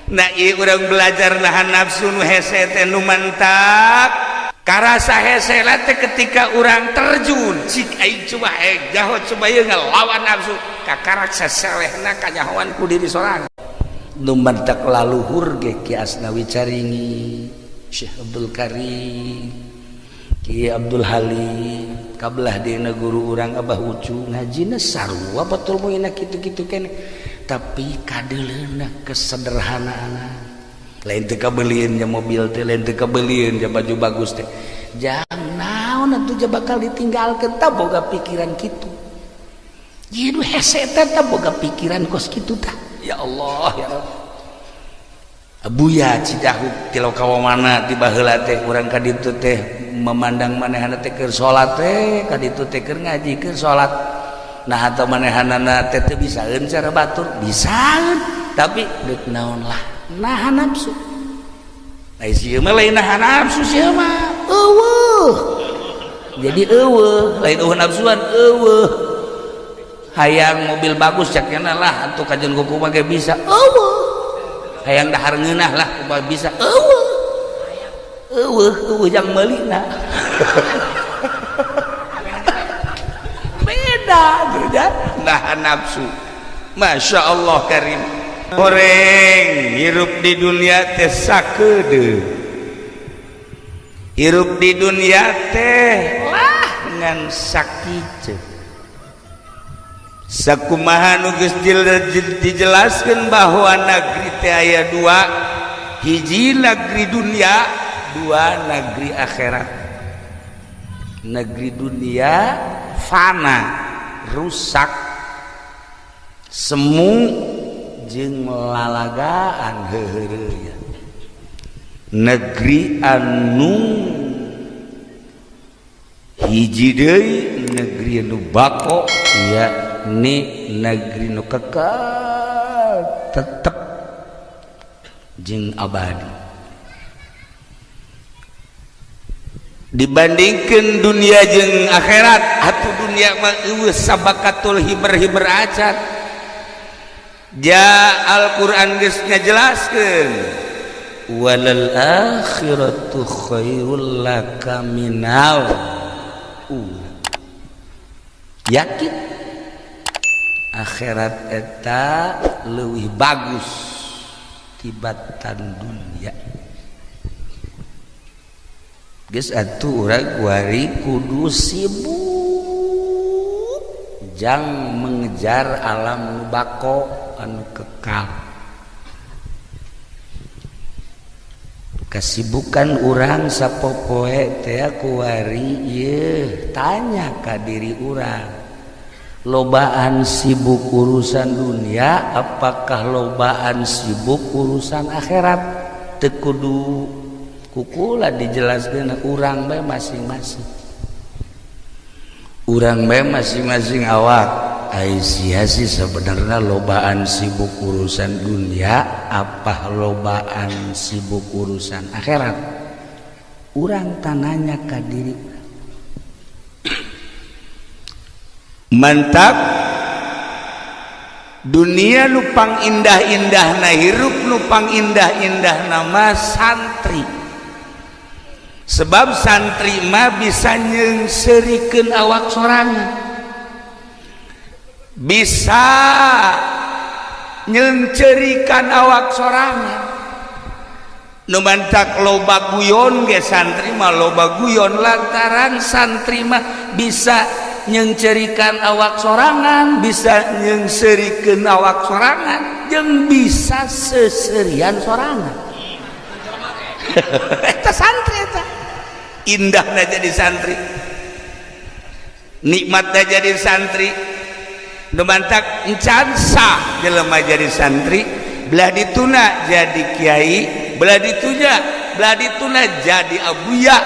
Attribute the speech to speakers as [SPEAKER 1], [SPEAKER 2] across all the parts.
[SPEAKER 1] Nah ieu urang belajar nahan nafsu nu hese teh nu mantak karasa hese teh ketika urang terjun cik aing coba jaho coba ieu ngelawan nafsu kakarak saselehna kanyahoan ku diri sorangan. Nu mantak laluhur ge Ki Asnawi Caringi, Syekh Abdul Karim, Ki Abdul Halim, kabelah dina guru urang Abah Ucu ngajina sarua betul moina kitu-kitu keneh. Tapi kadeuleuna kesederhanaan lain teu kabelieun nya mobil teh, lain teu kabelieun nya baju bagus teh, jang naon atuh ja bakal ditinggalkeun tah boga pikiran kitu. Ieu nu hese teh tah boga pikiran kos kitu tah. Ya Allah ya Rabb. Abuya Cidahu tilau kawamana di baheula teh urang ka ditu teh memandang manehna teh keur salat teh ka ditu teh keur ngaji keur salat. Nah atau manehanana teh teu bisaeun cara batur bisaeun tapi deuk naon lah nahan nafsu. Nah sieun mah lain nahan nafsu sieun mah eueuh. Jadi eueuh lain eueuh nafsuan eueuh. Hayang mobil bagus cakna lah atuh kajeun kuku mah ge bisa eueuh. Hayang dahar ngeunah lah kumaha bisa eueuh. Eueuh eueuh jang meulina. Beda beda nahan nafsu. Masya Allah karim. Goreng hirup di dunia teh sakedeung, hirup di dunia teh lah ngan sakieu. Sakumaha nu geus dijelaskeun bahwa negeri teh aya dua, hiji negeri dunia, dua negeri akhirat. Negeri dunia fana, rusak, semu jeung lalagaan heuheureun. Negeri anu hiji deui negeri anu bako yakni negeri nu kekal tetep jeung abadi. Dibandingkan dunia jeung akhirat, atuh dunia mah eueuh sabakatul hiber-hiber acan. Ja Al-Qur'an geus ngajelaskeun walal akhiratu khairul laka minal ula. Yakin akhirat eta leuwih bagus tibatan dunia. Geus atuh urang kuari kudu sibuk jang mengejar alam nu bako anu kekal. Kasibukan urang sapopoe teh kuari ieu tanya ka diri urang, lobaan sibuk urusan dunia apakah lobaan sibuk urusan akhirat? Teu kudu kukula dijelaskeun urang bae masing-masing. Urang bae masing-masing awak. Ai sia sih sebenarnya lobaan sibuk urusan dunia apa lobaan sibuk urusan akhirat? Urang tananya ka diri. Mantap dunia lupang indah-indah na hirup lupang indah-indah nama santri. Sebab santri mah bisa nyeungseurikeun awak sorangan, bisa nyeungceurikan awak sorangan. Nu mantak loba guyon ge santri mah loba guyon lantaran santri mah bisa nyeungceurikan awak sorangan, bisa nyeungseurikeun awak sorangan, jeung bisa seserian sorangan. Eta santri eta indahna jadi santri, nikmatna jadi santri. Nu mantak encan sah jelema jadi santri, belah dituna jadi kiai, belah ditunya belah dituna jadi abuya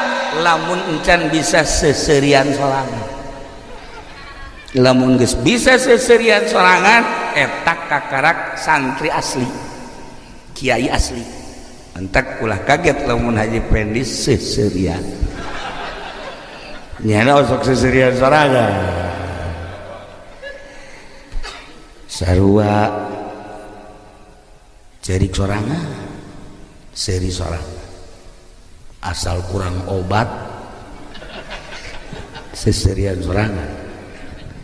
[SPEAKER 1] lamun encan bisa seserian sorangan. Lamun geus bisa seserian sorangan eta kakarak santri asli, kiai asli. Entak ulah kaget lamun Haji Pendi seserian nyana osok seserian sorangan sarua. Cerik sorangan, seri sorangan, asal kurang obat seserian sorangan.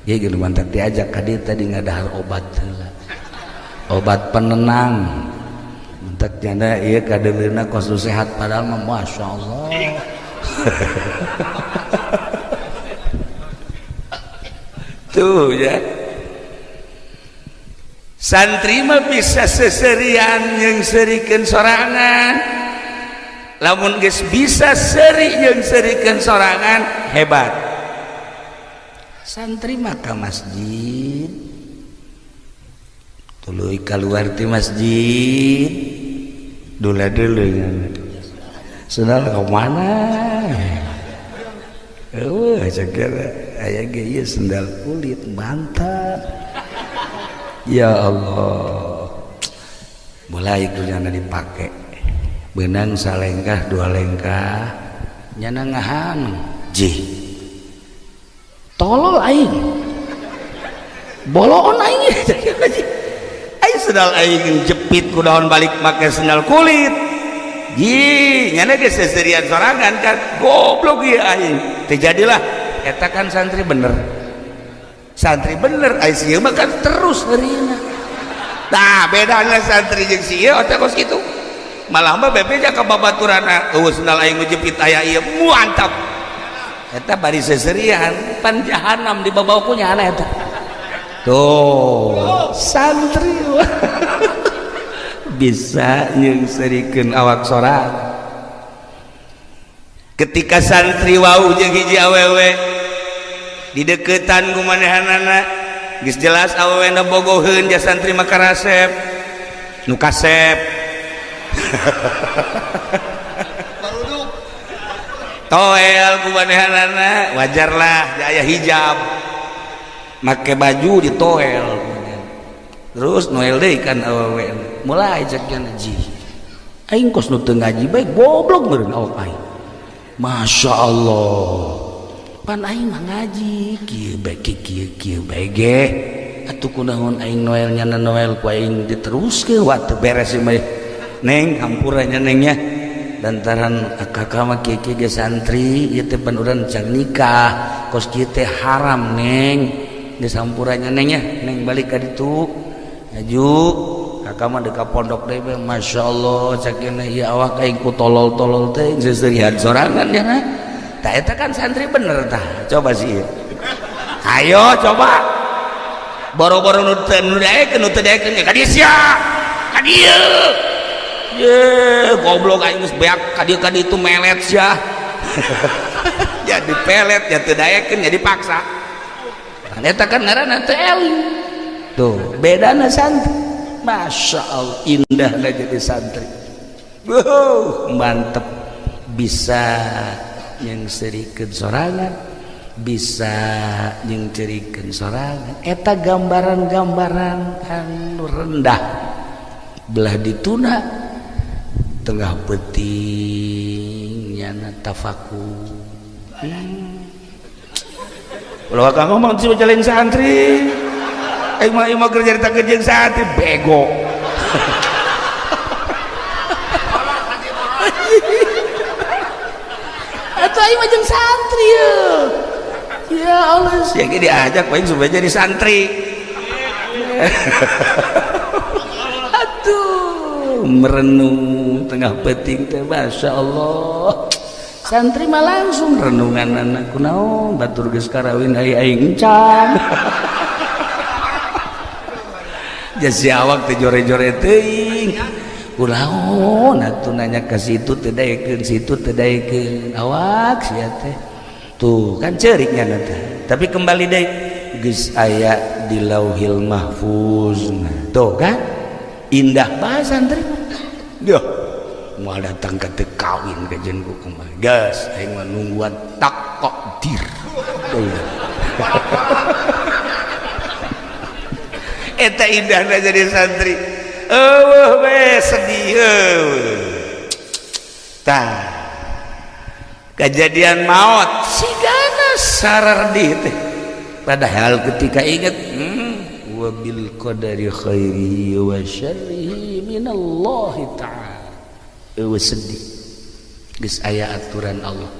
[SPEAKER 1] Ya gitu mantap diajak ka dieu tadi ngadahar obat heula, obat penenang. Mentak janda ieu kadeuleuna kos nu sehat padahal mah Masya Allah. Tuh ya, santri mah bisa seserian yang serikeun sorangan. Lamun geus bisa seri jeung serikeun sorangan, hebat. Santri mah ka masjid, tuluy kaluar ti masjid, dula deuleu sendal ka mana? Eueuh cek aya ge ieu sendal kulit mantap. Ya Allah, mulai kunyana dipake benang salengkah dua lengkah nyana ngahan jih tolol aing boloon aing aing sendal aing jepit ku daun balik make sendal kulit jih nyana geus seserian sorangan kan goblok ieu aing teu jadilah eta kan santri bener. Santri bener ai sieu mah kan terus heurina. Nah bedana santri jeung sieu otak kos kitu malah mah bebeja ka babaturanna eueuh sendal aing jepit aya ieu mantap eta bari seserian pan jahanam dibabawa ku nyana eta. Tuh santri bisa nyeungserikeun awak sorang. Ketika santri wau jeung hiji awewe dideketan ku manehanana geus jelas awewe na bogoheun ja santri mah karasep nu kasep toel ku manehanana wajarlah aya hijab make baju ditoel terus noel deui kan awewe mulai cek nya ji aing kos nu teu ngaji bae goblok meureun awak aing. Masya Allah pan aing mah ngaji kieu bae kieu kieu bae ge atuh kunaon aing noel nyana noel ku aing diteruskeun waktu beres ieu mah neng hampura nya neng nya lantaran kakak mah kieu kieu ge santri ieu teh pan urang can nikah kos kieu teh haram neng geus hampura nya neng nya neng balik ka ditu aju kakak mah deuk ka pondok deui bae Masya Allah cek ieu awak aing ku tolol-tolol teh seserian sorangan nya na. Tah eta kan santri bener tah coba sih ayo coba boro-boro nu teu daekeun nu teu daekeun ka dieu sia ka dieu ye goblok aing geus beak ka dieu ka ditu melet sia jadi pelet ya teu daekeun jadi paksa kan eta kan ngaranna teu eling tuh bedana santri. Masya Allah indahna jadi santri. Wow, mantep bisa yang serikeun sorangan bisa yang cerikeun sorangan eta gambaran-gambaran anu rendah belah dituna tengah peuting nyana tafakur. Ulah kang ngomong sih jalan santri aing mah ieu mah keur carita jeung santri bego. Atau aing mah jeung santri ya. Ya Allah, sia ge diajak paling supaya jadi santri. Aduh, merenung tengah peuting teh Masya Allah. Santri mah langsung renungan anak kunaon batur geus karawin ai aing encan. Jasi awak teh jore-jore teuing. Kunaon atuh nanya ka situ teu daekeun situ teu daekeun awak sia teh. Tuh kan ceuriknya teh. Tapi kembali deui geus aya di Lauhil Mahfuz. Nah, tuh kan indah bae santri. Duh, moal datang ka teu kawin ka jeung ku kumaha. Geus aing mah nungguan takdir. Eta indahna jadi santri. Eueuh we sedih eueuh. Tah kejadian maut sigana sarardih teh. Padahal ketika inget Wa bil qadari khairihi wa syarrihi minallahi ta'ala. Eueuh sedih geus aya aturan Allah.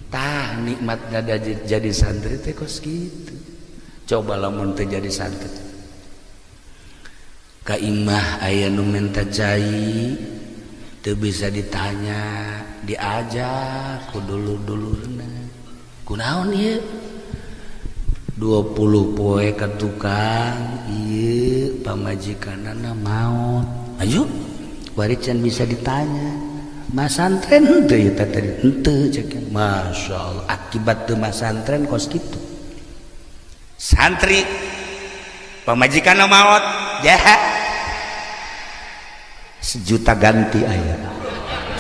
[SPEAKER 1] Tah nikmatna jadi santri teh kos kitu. Coba lamun teu jadi santri ka imah aya nu menta cai teu bisa ditanya, diajak ku dulur-dulurna. Kunaon ieu? 20 poe ka tukang ieu pamajikanana maot. Ayo bari can bisa ditanya. Masantren henteu ieu teh tadi henteu cek. Masyaallah akibat teu masantren kos kitu. Santri pamajikanna maot jaha sejuta ganti aya.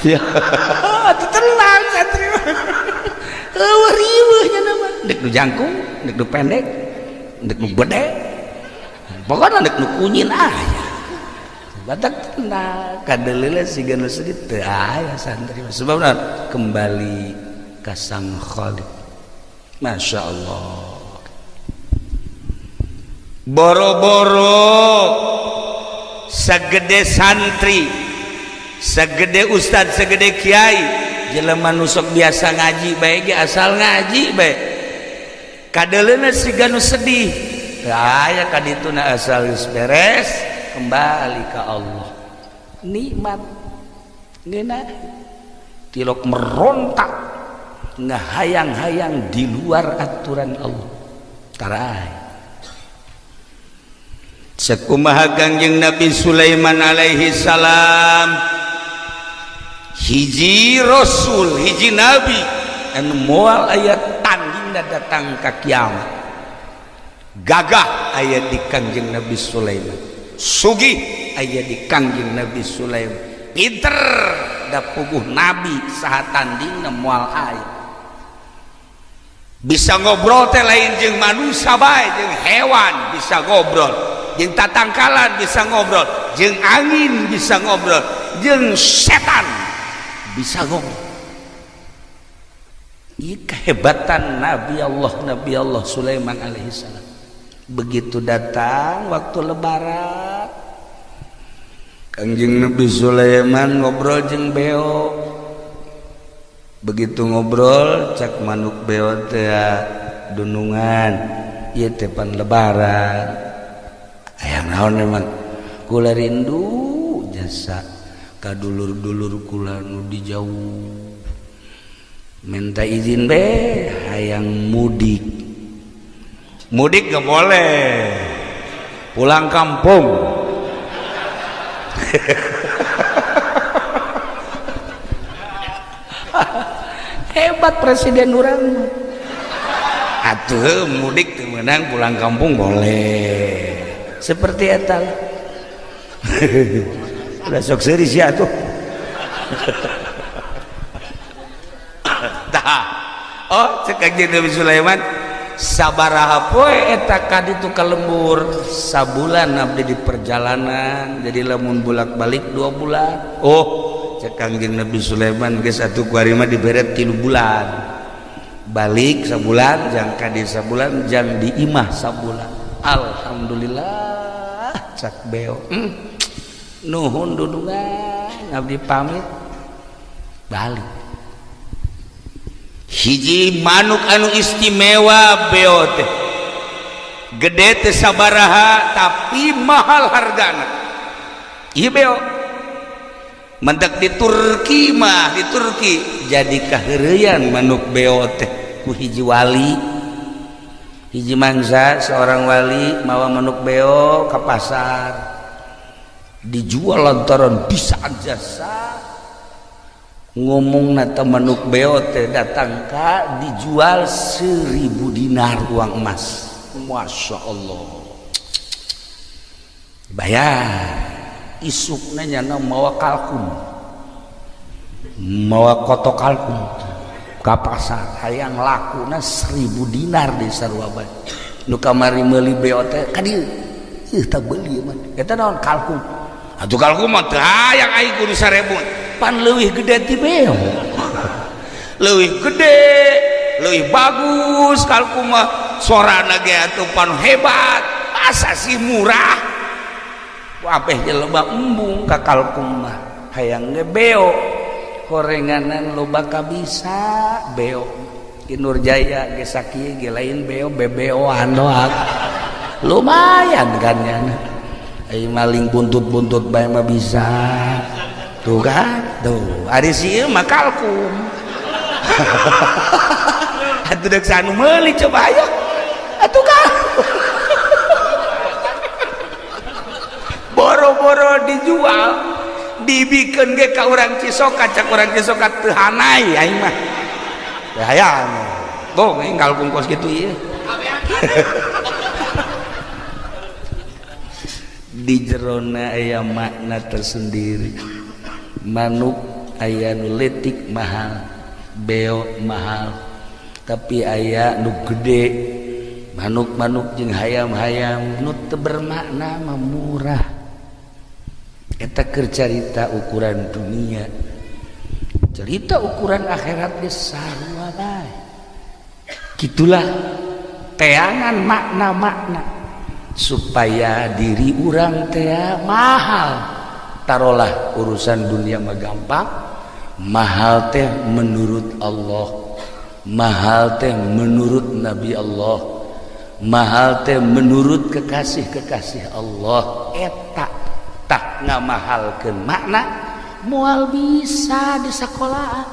[SPEAKER 1] Ya tenang santri mah. Eueuh riweuh nya mah. Dek nu jangkung, dek nu pendek, dek nu gede. Pokona dek nu kunyin aya. Batak tenang, kadeleule siga nu sedih teu aya santri mah. Sebabna kembali ka Sang Khaliq. Masya Allah. Boro-boro segede santri, segede ustad, segede kiai, jelema nu sok biasa ngaji bae ge asal ngaji bae. Kadeleuna siga nu sedih. Teu aya ka dituna asal geus beres kembali ka Allah. Nikmat ngeunah tilok merontak ngahayang-hayang di luar aturan Allah. Tarai. Sekumaha Kangjeng Nabi Sulaiman alaihi salam, hiji rasul, hiji nabi anu moal aya tandingna datang ka kiamat. Gagah aya di Kangjeng Nabi Sulaiman, sugih aya di Kangjeng Nabi Sulaiman, pinter da puguh nabi saha tandingna moal aya. Bisa ngobrol teh lain jeung manusia bae, jeung hewan bisa ngobrol, jeung tatangkalan bisa ngobrol, jeung angin bisa ngobrol, jeung setan bisa ngobrol. Ini kehebatan Nabi Allah Sulaiman alaihissalam. Begitu datang waktu lebaran, Kangjeng Nabi Sulaiman ngobrol jeung beo. Begitu ngobrol cak manuk beo teh dunungan, ieu teh pan lebaran. Hayang naon emang kula rindu jasa ka dulur-dulur kula nu di jauh. Minta izin be hayang mudik. Mudik gak boleh, pulang kampung. Hebat presiden urang. Atuh mudik teu meunang, pulang kampung boleh. Seperti eta lah. Udah sok seuri sia atuh. Tah. Oh, cek Kangjeng Nabi Sulaiman, sabaraha poe eta ka ditu ka lembur? Sabulan abdi di perjalanan, jadi lamun bolak-balik 2 bulan. Oh, cek Kangjeng Nabi Sulaiman geus atuh ku ari mah dibere 3 bulan. Balik sabulan, jang ka dieu sabulan, jang di imah sabulan. Alhamdulillah cak beo. Nuhun dudungan abdi pamit balik. Hiji manuk anu istimewa beo teh. Gede teh sabaraha tapi mahal hargana. Ieu beo. Mentek di Turki mah, di Turki jadi kaheureuyan manuk beo teh ku hiji wali. Hiji mangsa seorang wali mawa manuk beo ka pasar. Dijual lantaran bisa jasa. Ngomong nata manuk beo teh datang ka dijual 1000 dinar uang emas. Masya Allah. Bayar. Isukna nyana mawa kalkun, mawa kotok kalkun ka pasar hayang lakuna 1000 dinar di sarua bae. Nu kamari meuli beo teh ka dieu. Ih tah beuli mah. Eta naon kalkun? Atuh kalkun mah teu hayang aing kudu 1000. Pan leuwih gede ti beo. Leuwih gede, leuwih bagus kalkun mah, sorana ge atuh pan hebat. Masa sih murah? Wabeh loba embung ka kalkum mah. Hayang ge beo. Horenganan loba kabisa beo. Ki Nurjaya ge sakieu ge lain beo bebeoan doang. Lumayan kan ya. Ai maling buntut-buntut bae mah bisa. Tuh kan? Tuh, ari si ieu mah kalkum. Atuh deuk sanu meuli coba aya. Atuh kan. Boro-boro dijual, dibikeun ge ka urang Cisoka, cak urang Cisoka teu hanai aing mah. Teu hayang. Bong aing kalkum kos kitu ieu. Di jerona aya makna tersendiri. Manuk aya nu leutik mahal, beo mahal, tapi aya nu gede. Manuk-manuk jeung hayam-hayam nu teu bermakna mah murah. Eta keur carita ukuran dunia, cerita ukuran akhirat ge sarua bae. Kitulah teangan makna-makna supaya diri urang teh mahal. Tarolah urusan dunia mah gampang, mahal teh menurut Allah, mahal teh menurut Nabi Allah, mahal teh menurut kekasih-kekasih Allah. Eta tak ngamahalkeun makna moal bisa di sekolahan.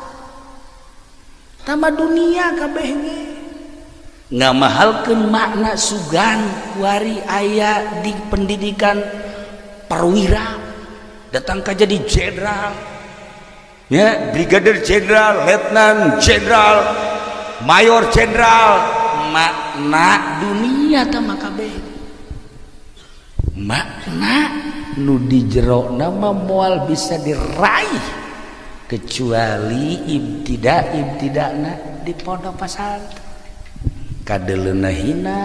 [SPEAKER 1] Tama dunia kabeh ge ngamahalkeun makna sugan kuari aya di pendidikan perwira datang ka jadi jenderal ya, brigadir jenderal, letnan jenderal, mayor jenderal. Makna dunia tama kabeh makna nu di jero nama moal bisa diraih kecuali ibtida-ibtidana di pondok pesantren. Kadeleuna hina,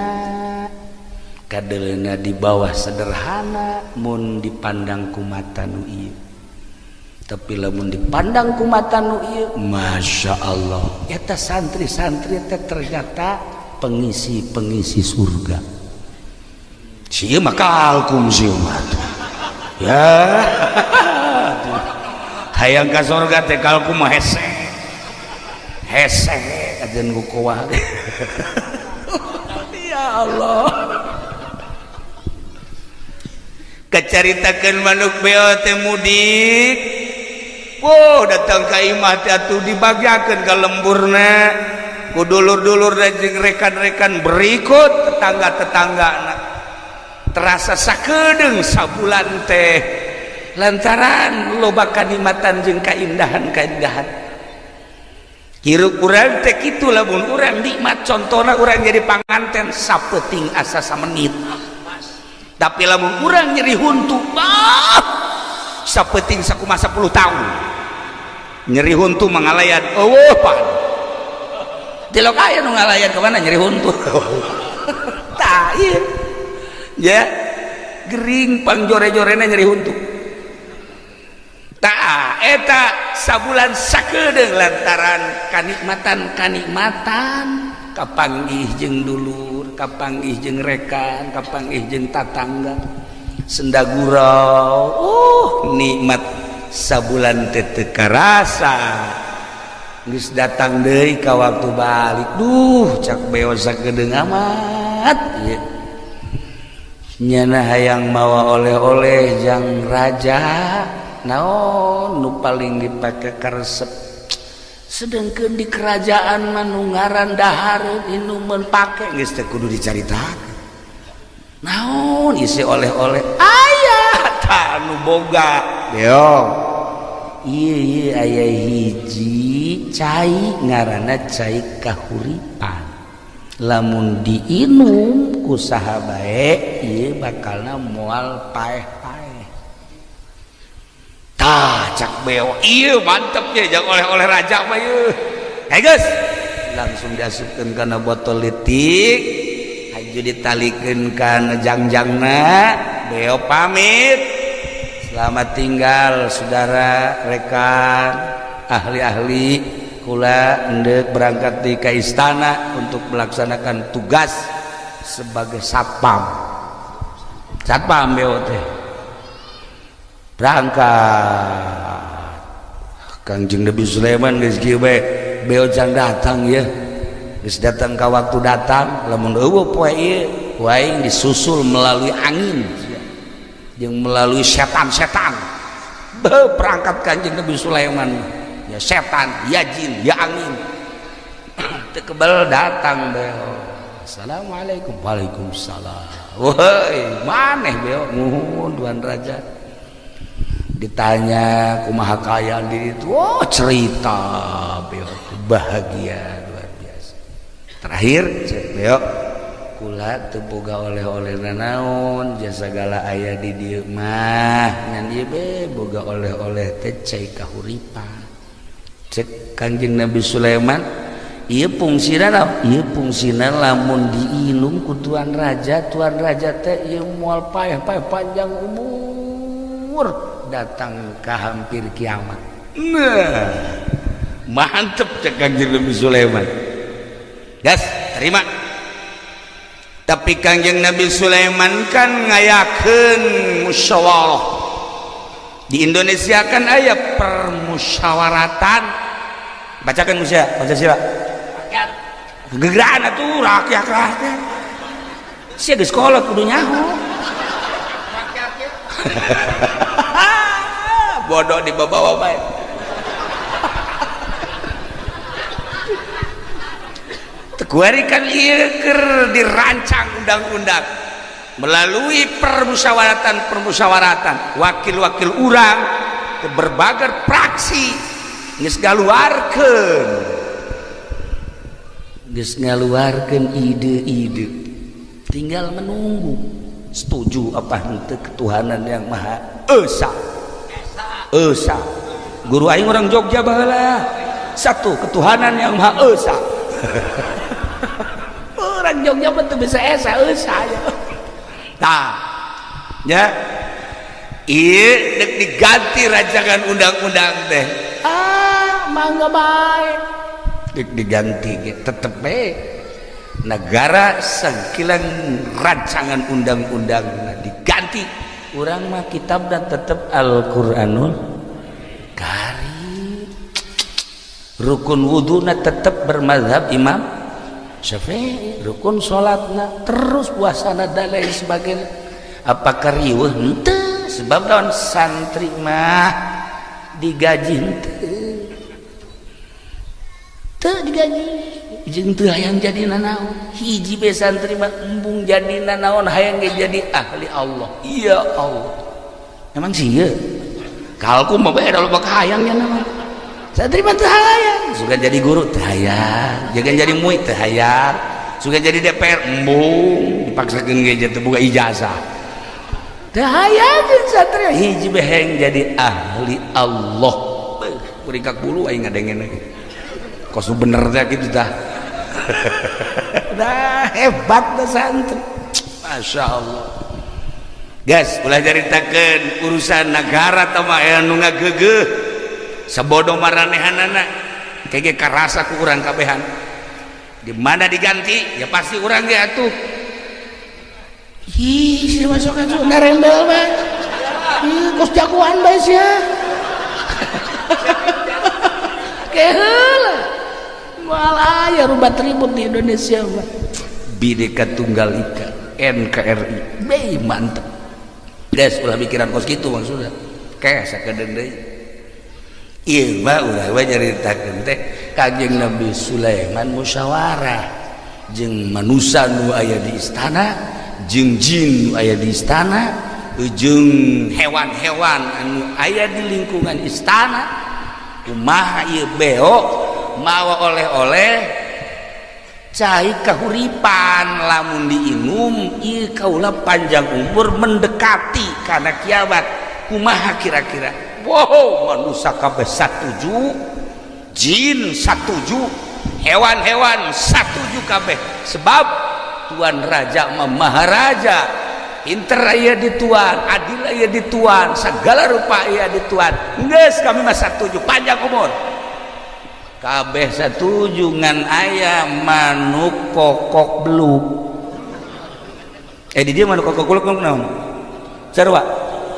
[SPEAKER 1] kadeleuna di bawah sederhana mun dipandang ku mata nu ieu. Tapi lamun dipandang ku mata nu ieu, Masya Allah, eta santri-santri teh ternyata pengisi-pengisi surga. Sieu mah kalkum sieu mah. Ya. Hayang ka surga teh kalkum mah hese. Hese ajeun ku kuah. Ya Allah. Kacaritakeun manuk beo teh mudik. Wow, datang ka imah teh atuh dibagiakeun ka lemburna. Ku dulur-dulur jeung rekan-rekan berikut tetangga-tetanggana. Terasa sakedeung sabulan teh lantaran loba kanikmatan jeung kaindahan-kaindahan. Hirup urang teh kitu lamun urang nikmat, contona urang jadi panganten sapeuting asa samenit. Tapi lamun urang nyeri huntu, bah, sapeuting sakumaha 10 tahun. Nyeri huntu mangalayan, eueuh pan. Tilok aya nu ngalayan ka mana nyeri huntu. Tah ieu. Ya, gering pangjore-jorena nyeri huntu. Tah eta sabulan sakedeung lantaran kanikmatan-kanikmatan kapanggih jeung dulur, kapanggih jeung rekan, kapanggih jeung tatangga, senda gurau, nikmat sabulan teh teu karasa. Geus datang deui ka waktu balik, duh cak beo sakedeung amat ieu. Nyana hayang mawa oleh-oleh jang raja, naon nu paling dipake karesep. Sedengkeun di kerajaan mah nu ngaran dahareun inumeun pake geus teu kudu dicaritakeun. Naon isi oleh-oleh aya tah nu boga deong. Ieu ieu aya hiji cai ngaranna cai kahuripan. Lamun diinum ku saha bae ieu bakalna moal paeh-paeh. Tah cak beo ieu mantep ye jang oleh-oleh raja mah ieu. Hey geus, langsung diasupkeun kana botol leutik, haju ditalikeun kana jangjangna, beo pamit. Selamat tinggal saudara, rekan, ahli-ahli. Kula endek berangkat di ke istana untuk melaksanakan tugas sebagai satpam. Satpam beo teh berangkat. Kangjeng Nabi Sulaiman geus kieu bae, beo can datang ya. Geus datang ka waktu datang, lamun eueuh poe ieu, ku aing disusul melalui angin jeung melalui setan-setan. Beuh berangkat Kangjeng Nabi Sulaiman. Ya setan, ya jin, ya angin. Teu kebel datang beo. Assalamualaikum. Waalaikumsalam. Woi, maneh beo nuhun Tuan Raja. Ditanya kumaha kaayaan diri itu, oh cerita beo bahagia luar biasa. Terakhir cek beo, kula teu boga oleh-oleh nanaon, jasa segala aya di dieu mah, ngan ieu be boga oleh-oleh teh cai kahuripan. Cek Kangjeng Nabi Sulaiman, ieu fungsina naon? Ieu fungsina lamun diinum ku Tuan Raja teh ieu moal paeh-paeh panjang umur datang ke hampir kiamat. Nah, mantep cek Kangjeng Nabi Sulaiman. Gas, terima. Tapi Kangjeng Nabi Sulaiman kan ngayakeun musyawarah. Di Indonesia kan aya permusyawaratan. Bacakan Musa, Pancasila. Rakyat. Gegeraan atuh rakyat rakyat. Sia geus kolot kudu nyaho. Rakyat. Bodoh dibawa bae. Kuari kan ieu keur dirancang undang-undang melalui permusyawaratan-permusyawaratan wakil-wakil urang ke berbagai praksi geus ngaluarkeun ide-ide, tinggal menunggu setuju apa henteu ketuhanan yang Maha Esa. Esa. Guru aing orang Jogja baheula. Satu ketuhanan yang Maha Esa. Orang Jogja mah teu bisa esa esa ya. Tah. Ya. Ieu deuk diganti rancangan undang-undang teh. Ah, mangga bae. Deuk diganti ge tetep bae negara sakilang rancangan undang-undang diganti. Urang mah kitab dan tetep Al-Qur'anul Karim. Rukun wuduna tetep bermazhab Imam Syafi'i, rukun salatna terus puasana dan lain sebagainya. Apakah riweuh? Henteu, sebab lawan santri mah digaji henteu. Teu digaji. Jeung teu hayang jadi nanaon. Hiji be santri mah embung jadi nanaon hayang ge jadi ahli Allah. Ya Allah. Emang sih kalku mah bae da loba kahayang nya naon. Santri mah teu hayang, suka jadi guru teu hayang, jangan jadi muid teu hayang, suka jadi DPR embung dipaksakeun ge teu boga ijazah. Teu hayang santri hiji be hayang jadi ahli Allah. Beuh, kuringkak bulu aing ngadengen lagi. Kos bener teh kitu tah. Dah hebat dah santri. Masya Allah. Gas, ulah caritakeun urusan negara tah mah aya nu ngageugeuh. Sabodo maranehanana kege karasa ku urang kabehan. Di mana diganti ya pasti urang ge atuh. Ih, si masuk atuh narembel bae. Ih, kos jagoan bae sia. Keheula. Moal aya rubat ribut di Indonesia mah. Bhinneka Tunggal Ika, NKRI. Beuh mantep. Geus ulah mikiran kos kitu maksudna. Keh sakedeung deui. Ieu mah ulah we nyaritakeun teh Kangjeng Nabi Sulaiman musyawarah jeung manusa nu aya di istana, jeung jin nu aya di istana, jeung hewan-hewan anu aya di lingkungan istana. Kumaha ieu beo mawa oleh-oleh cai kahuripan lamun diinum ieu kaula panjang umur mendekati kana kiamat. Kumaha kira-kira? Wow, manusia kabeh satuju, jin satuju, hewan-hewan satuju kabeh. Sebab Tuan Raja mah Maharaja, pinter aya di Tuan, adil aya di Tuan, segala rupa aya di Tuan. Geus kami mah satuju panjang umur. Kabeh satuju ngan aya manuk kokok beluk. Di dia manuk kokok beluk naon? Sarua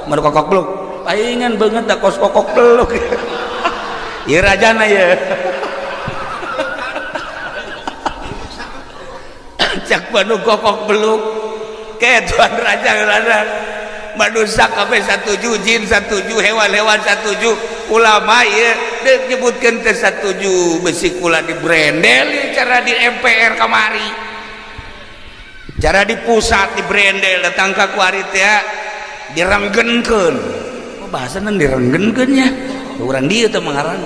[SPEAKER 1] manu kokok beluk paingan banget dah kos kokok beluk. Ieu rajana ye. Cak manu kokok beluk ke tuan raja raja manusia kabeh satuju, jin satuju, hewan-hewan satuju, ulama ieu deuk nyebutkeun teh satuju besi kula di brendel cara di MPR kamari, cara di pusat di brendel datang ka kuari teh direnggenkeun. Oh bahasana direnggenkeun nya urang dieu teh mengarang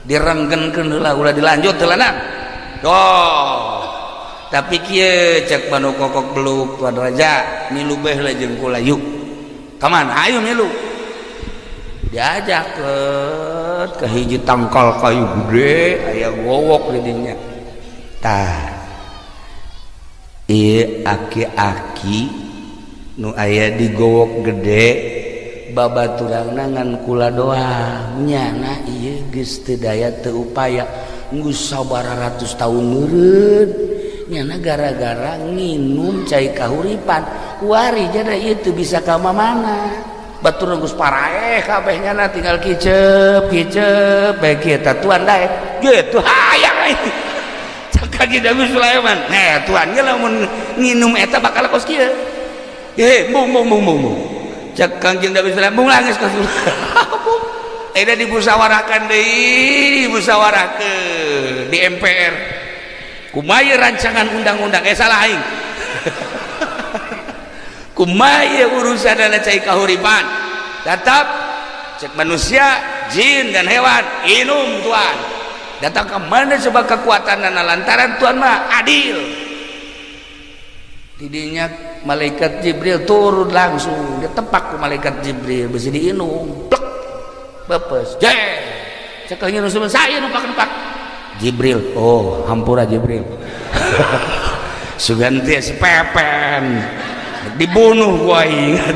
[SPEAKER 1] direnggenkeun heula ulah dilanjut heula na. Oh tapi kieu cek manu kokok beluk tuan raja milu beh lah jeung kula yuk ka mana ayo milu diajak ke hiji tangkal kayu gede aya gowok di dinya tah ieu aki-aki nu aya di gowok gede babaturangna ngan kula doang nyana ieu geus teu daya teu upaya geus sabaraha ratus tahun meureun nyana gara-gara nginum cai kahuripan kuari jadi ieu teu bisa ka mana batur geus paraeh kabeh nyana tinggal kicep kicep bae kieu tah tuan daek gitu hayang aing cak ka Nabi Sulaiman nah tuan ge lamun nginum eta bakal kos kieu bung bung bung bung bung cak Kangjeng Nabi Sulaiman bung langis kos eta dimusyawarahkan deui dimusyawarahkeun di MPR kumaha rancangan undang-undang salah aing kumaha urusan dana cai kahuripan tetap cek manusia jin dan hewan inum tuan datang ke mana sebab kekuatan dan lantaran tuan mah adil tidinya malaikat Jibril turun langsung ditepak ku malaikat Jibril besi diinum plek bepes je cek nginum saya numpak-numpak Jibril oh hampura Jibril sugan teh si Pepen dibunuh gua ingat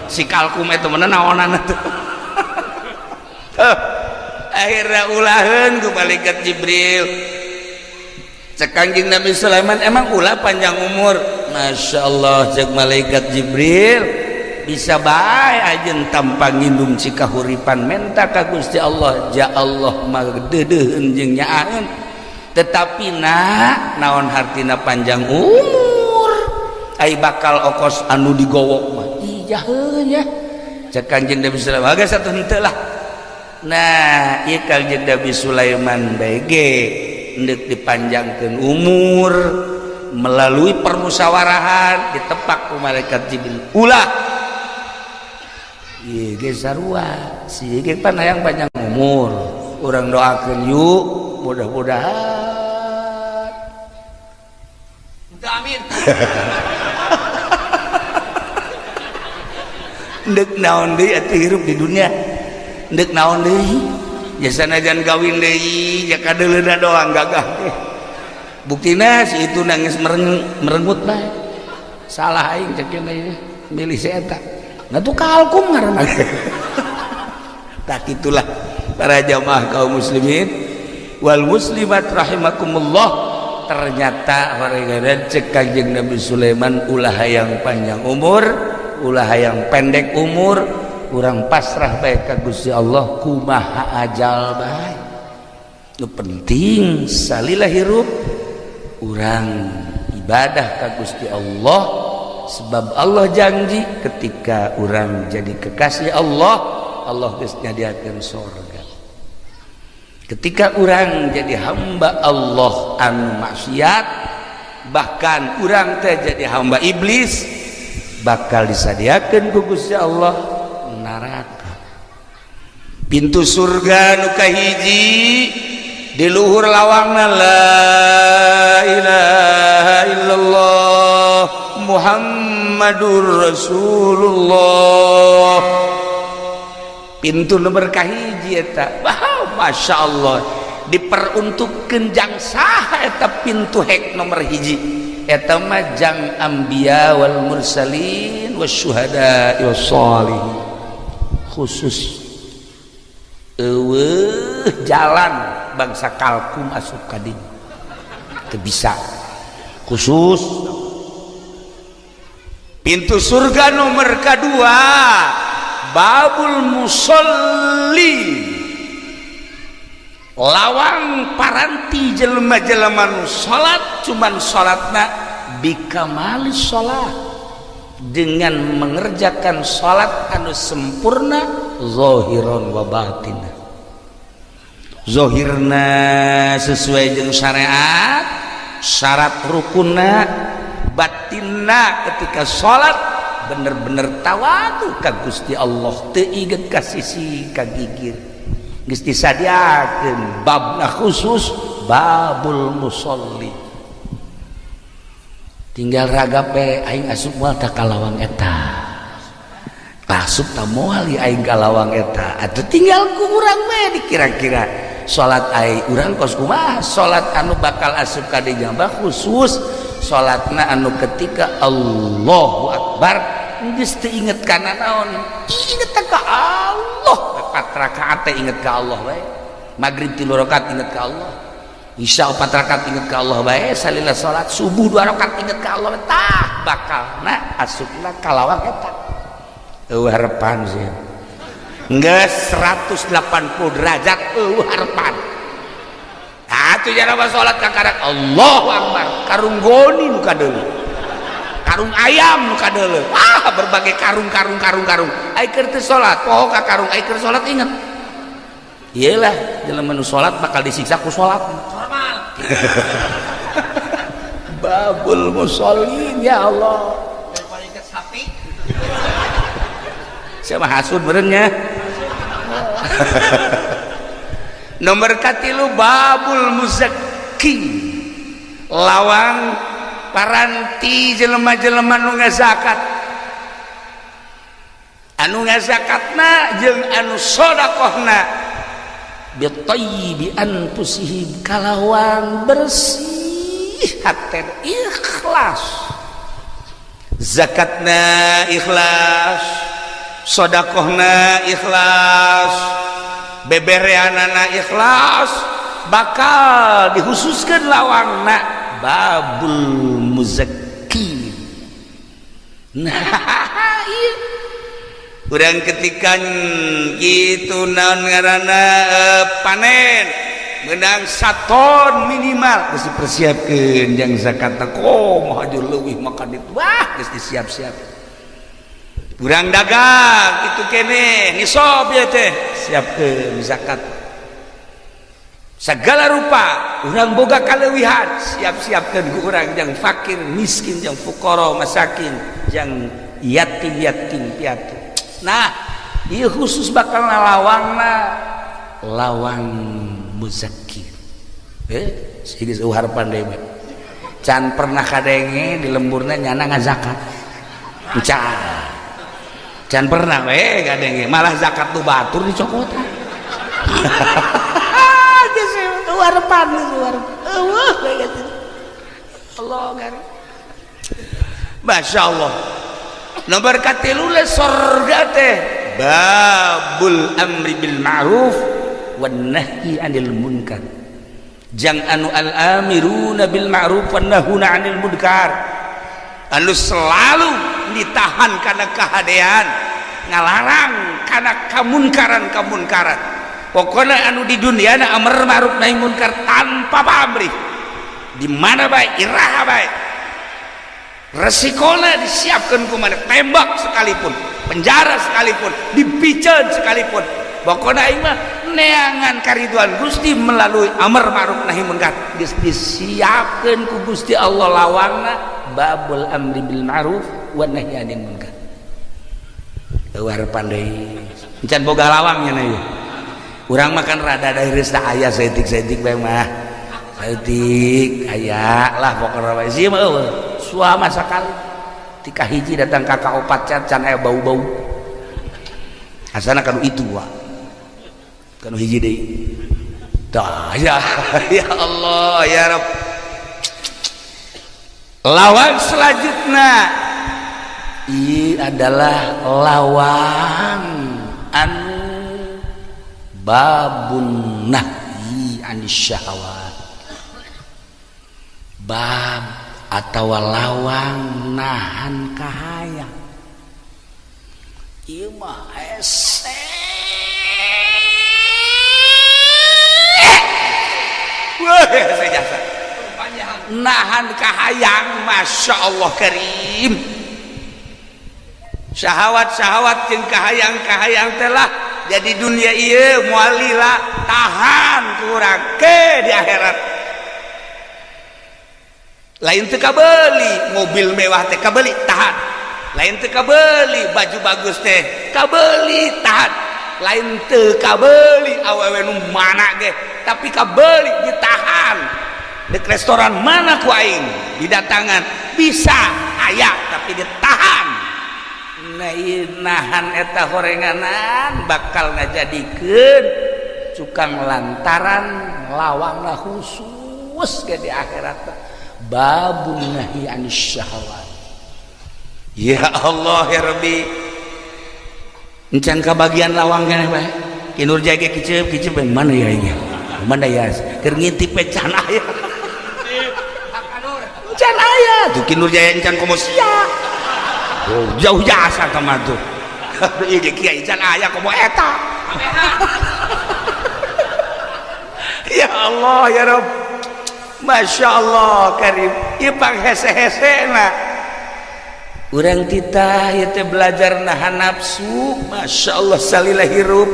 [SPEAKER 1] si kalkum itu mana naonan itu akhirnya ulaheun ku malaikat Jibril cek Kangjeng Nabi Sulaiman emang ulah panjang umur Masya Allah cek malaikat Jibril bisa bae ajeun tanpa nginum cikahuripan menta ka Gusti Allah ja Allah magdeudeun jeung nyaaeun tetapi nak naon hartina panjang umur ai bakal okos anu digowok mah ijaheun nya cek Kangjeng Nabi Sulaiman geus atuh henteu lah. Nah ieu Kangjeng Nabi Sulaiman bae ge endek dipanjangkeun umur melalui permusyawarahan ditepak ku malaikat Jibril ulah ieu ge sarua si ge pan hayang panjang umur urang doakeun yuk mudah-mudahan amin. Ndek naon deui atuh hirup di dunia ndek naon deui jasana jan kawin deui ja kadeuleuna doang gagah buktina si itu nangis merengut bae salah aing cek ieu milih si eta nah tuh kalkum ngaranna. Tak itulah para jamaah kaum muslimin wal muslimat rahimakumullah. Ternyata warga cek Kangjeng Nabi Sulaiman ulah hayang panjang umur ulah hayang pendek umur urang pasrah bae ka Gusti Allah kumaha ajal bae nu penting salila hirup urang ibadah ka Gusti Allah sebab Allah janji ketika urang jadi kekasih Allah Allah geus nyadiakeun sorga. Ketika urang jadi hamba Allah anu maksiat bahkan urang teh jadi hamba iblis bakal disadiakeun ku Gusti Allah neraka. Pintu surga nu kahiji di luhur lawangna la ilaha illallah Muhammadur Rasulullah. Pintu nomor kahiji eta wah Masya Allah diperuntukkan jang saha eta pintu hek nomor hiji eta mah jang anbiya wal mursalin wasyuhada wassalihin khusus eueuh jalan bangsa kalkum asup ka dinya teu bisa khusus. Pintu surga nomor kedua, babul musolli, lawang paranti jelema-jelema nu salat, cuman salatna bikamali salat, dengan mengerjakan salat anu sempurna zahiron wa batinah. Zohirna sesuai jeung syariat, syarat rukunna, batinna ketika salat bener-bener tawadu ka Gusti Allah, teu inget ka sisi ka gigir. Geus disadiakeun babna khusus, babul musolli. Tinggal ragap we, aing asup moal ta ka lawang eta, asup ta moal aing ka lawang eta? Atuh tinggal ku urang we dikira-kira salat aing urang kos kumaha. Salat anu bakal asup ka dinya khusus salatna anu ketika Allahu Akbar geus teu inget kana naon, inget ka Allah. Empat rakaat teh inget ka Allah we, maghrib tilu rakaat inget ka Allah, isya empat rakaat inget ka Allah bae, salila salat subuh dua rakaat inget ka Allah. Tah, bakalna asupna ka lawang eta. Eueuh harapan sih, geus 180 derajat, eueuh harapan. Atuh jara salat kakarak Allahu Akbar, karung goni nu kadeuleu, karung ayam nu kadeuleu, ah, berbagai karung karung karung karung. Ai keur teu salat poho ka karung, ai keur salat inget. Iyalah, jelema nu salat bakal disiksa ku salat.
[SPEAKER 2] Normal.
[SPEAKER 1] Babul musallin, ya Allah.
[SPEAKER 2] Daripada ikat sapi.
[SPEAKER 1] Siapa hasud benernya. Nomor katilu, babul muzakki, lawang paranti jelema-jelema nu ngazakat, anu ngazakatna jeung anu sodakohna bitayyibi anfusihim, kalawan bersih hate, ikhlas. Zakatna ikhlas, sodakohna ikhlas, bebereanana ikhlas, bakal dikhususkan lawangna babul muzakki. Nah, iya, urang ketika gitu, naon ngaranna, panen menang saton minimal geus dipersiapkeun jang zakat. Kok mahajur leuwih makan itu, wah, geus disiap-siap. Urang dagang itu kene nisob ya teh, siapkeun zakat segala rupa. Urang boga kaleuwihan, siap-siapkeun ku urang jang fakir miskin, jang fuqara masakin, jang yatim yatim piatu. Nah, ieu khusus bakal lawangna lawang muzakki. Geus harapan deui, can pernah kadenge di lemburna nyana ngazakat, can can pernah we kadenge. Malah zakat tuh batur dicokotan. Geus harapan, geus eueuh gitu. Allah gari, Masya Allah. Nomor katilu le sorga teh babul amri bil ma'ruf wan nahyi anil munkar, jang anu al amiruna bil ma'ruf wan nahuna anil munkar, anu selalu ditahan karena kehadean, ngalarang karena kamunkaran kamunkaran. Pokoknya anu di dunia na amar ma'ruf nahi munkar tanpa pamrih, di mana baik, iraha baik, resikona disiapkan ku mana, tembak sekalipun, penjara sekalipun, dipiceun sekalipun, pokoknya aing mah neangan kariduan Gusti melalui amar ma'ruf nahi munkar. Geus disiapkeun ku Gusti Allah lawangna babul amri bil ma'ruf wan nahyi anil munkar. Eueuh harapan deui, encan boga lawangnya na ieu. Urang makan rada dari aya saeutik-saeutik bae mah, saeutik aya lah pokokna bae. Sieun mah eueuh suama sakali tika hiji datang kakak opat can can aya bau-bau asana kanu itu wa kanu hiji deui. Tah ya, ya Allah, ya Rabb. Lawan selanjutnya ini adalah lawang anu babun nahyi anis syahwat, bab Atawa lawang nahan kahayang. Ieu mah hese. Wah, hese jasa. Nahan kahayang, Masya Allah karim. Syahwat-syahwat jeung kahayang-kahayang telah jadi dunia ieu moal lila, tahan kurang ke di akhirat. Lain teu kabeli mobil mewah teh kabeli tahan, lain teu kabeli baju bagus teh kabeli tahan, lain teu kabeli awewe nu mana ge tapi kabeli ditahan. Di restoran mana ku aing didatangan bisa aya tapi ditahan. Nah, nahan eta horenganan bakal ngajadikeun cukang lantaran lawangna khusus ke di akhirat. Babun nahi anis syahwat. Ya Allah ya Rabbi, encan kabagian lawang keneh bae. Ki Nur Jaya kiceup kiceup mana ya ini, mana ya keur ngintip can aya, can aya tuh Ki Nur Jaya encan komo sia. Oh, jauh jasa ka mah tuh. Ieu ge kiai can aya komo eta. Ya Allah ya Rabb, Masya Allah karim. Ieu panghese-hesena urang titah ieu teh belajar nahan nafsu. Masya Allah salila hirup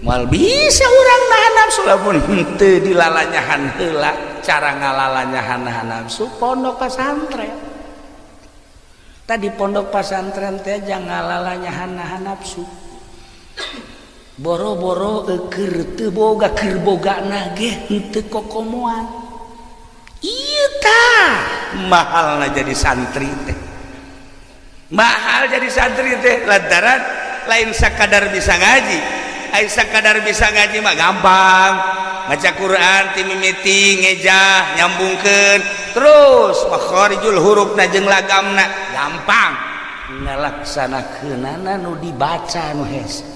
[SPEAKER 1] moal bisa urang nahan nafsu lamun henteu dilalanyahan heula. Cara ngalalanyahan nahan nafsu pondok pasantren. Tadi pondok pasantren teh jangan ngalalanyahan nahan nafsu. Boro-boro keur teu boga keur bogana ge henteu kokomoan. Ieu tah mahalna jadi santri teh. Mahal jadi santri teh lantaran lain sakadar bisa ngaji. Ai sakadar bisa ngaji mah gampang. Maca Quran ti mimiti ngejah nyambungkeun terus makharijul hurufna jeung lagamna gampang. Ngalaksanakeunana nu dibaca nu hese.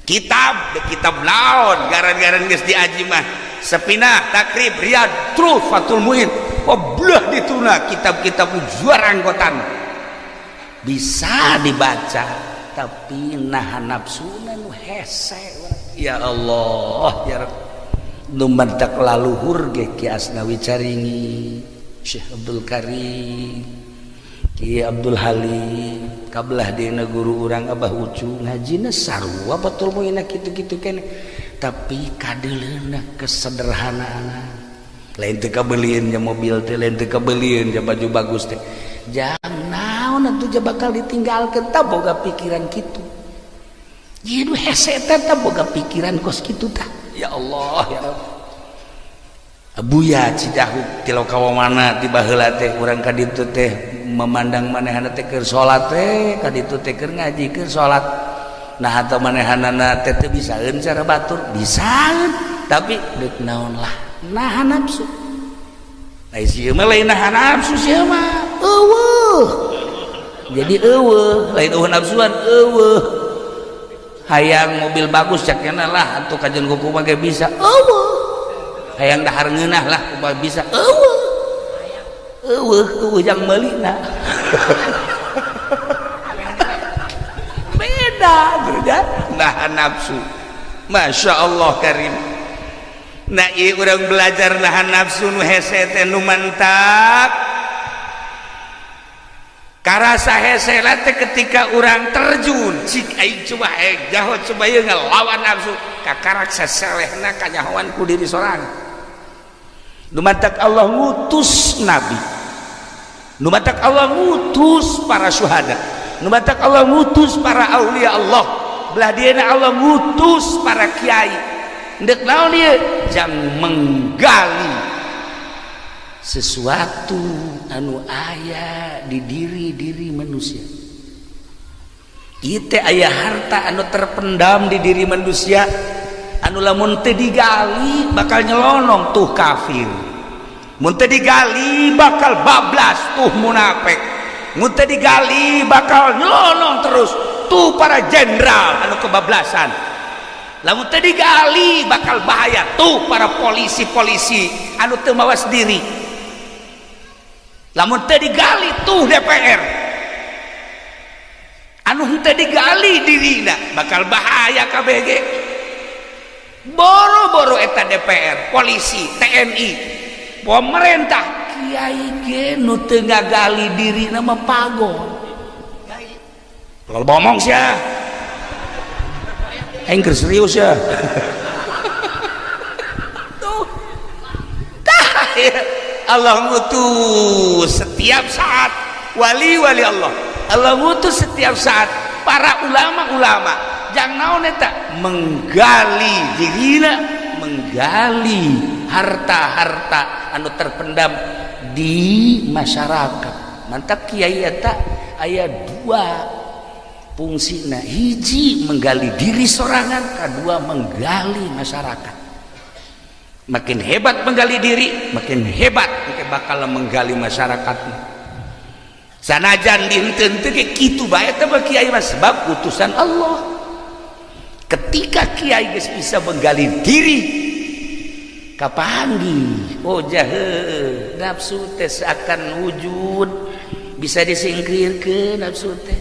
[SPEAKER 1] Kitab kitab naon garan-garan geus diaji mah Sepinah, Takrib, Riyad, terus Fathul Muin, oblah dituna kitab-kitab juara anggotan bisa dibaca tapi nahan nafsuna nu hese. Ya Allah ya Rabb, nu mantak laluhur ge Ki Asnawi Caringi, Syekh Abdul Karim, Ki Abdul Halim, kabelah dina guru urang Abah Ucu ngajina sarua Fathul Muin kitu-kitu keneh, tapi kadeuleuna kesederhanaan. Lain teu kabelieun nya mobil teh, lain teu kabelieun nya baju bagus teh, jang naon atuh ja bakal ditinggalkeun tah boga pikiran kitu. Ieu nu hese teh tah boga pikiran kos kitu tah. Ya Allah ya Rabb. Abuya Cidahu tilau kawawana ti baheula teh urang ka ditu teh memandang manehna teh keur salat teh ka ditu teh keur ngaji keur salat. Nah atau manehanana teh teu bisaeun cara batur bisaeun tapi deuk naon lah nahan nafsu. Lain sieun mah lain nahan nafsu sieun mah eueuh. Jadi eueuh lain eueuh nafsuan eueuh. Hayang mobil bagus cakena lah atuh kajeun kuku mah ge bisa eueuh. Hayang dahar ngeunah lah kumaha bisa eueuh. Eueuh eueuh jang meulina. Beda berja nahan nafsu. Masya Allah karim. Nah ieu urang belajar nahan nafsu nu hese teh nu mantap. Karasa hese teh ketika urang terjun cik aing coba aing jaho coba ieu ngelawan nafsu kakarak saselehna kanyahoan ku diri sorangan. Nu mantak Allah ngutus nabi, nu mantak Allah ngutus para syuhada, nu mantak Allah ngutus para aulia Allah, belah dieuna Allah ngutus para kiai. Ndek naon ieu? Jang menggali sesuatu anu aya di diri-diri manusia. Ieu teh aya harta anu terpendam di diri manusia anu lamun teu digali bakal nyelonong tuh kafir, mun teu digali bakal bablas tuh munafik, mun teu digali bakal nyelonong terus tuh para jenderal anu kebablasan, lamun teu digali bakal bahaya tuh para polisi-polisi anu teu mawas diri. Lamun teu digali tuh DPR anu henteu digali dirina bakal bahaya KBG. Boro-boro eta DPR, polisi, TNI, pemerintah, kiai ge nu teu ngagali dirina mah pagon. Kalau ngomong sia. Aing keur serius ya. Tuh. Tah, ya. Allah ngutus setiap saat wali-wali Allah. Allah ngutus setiap saat para ulama-ulama. Jangan naon eta menggali dirina, menggali harta-harta anu terpendam di masyarakat. Mantap kiai eta aya dua fungsina, hiji menggali diri sorangan, kedua menggali masyarakat. Makin hebat menggali diri, makin hebat makin bakal menggali masyarakat. Sanajan dihenteu ge kitu bae teh kiai mah sebab utusan Allah. Ketika kiai geus bisa menggali diri, kapanggih oh jahe nafsu teh seakan wujud bisa disingkirkeun nafsu teh.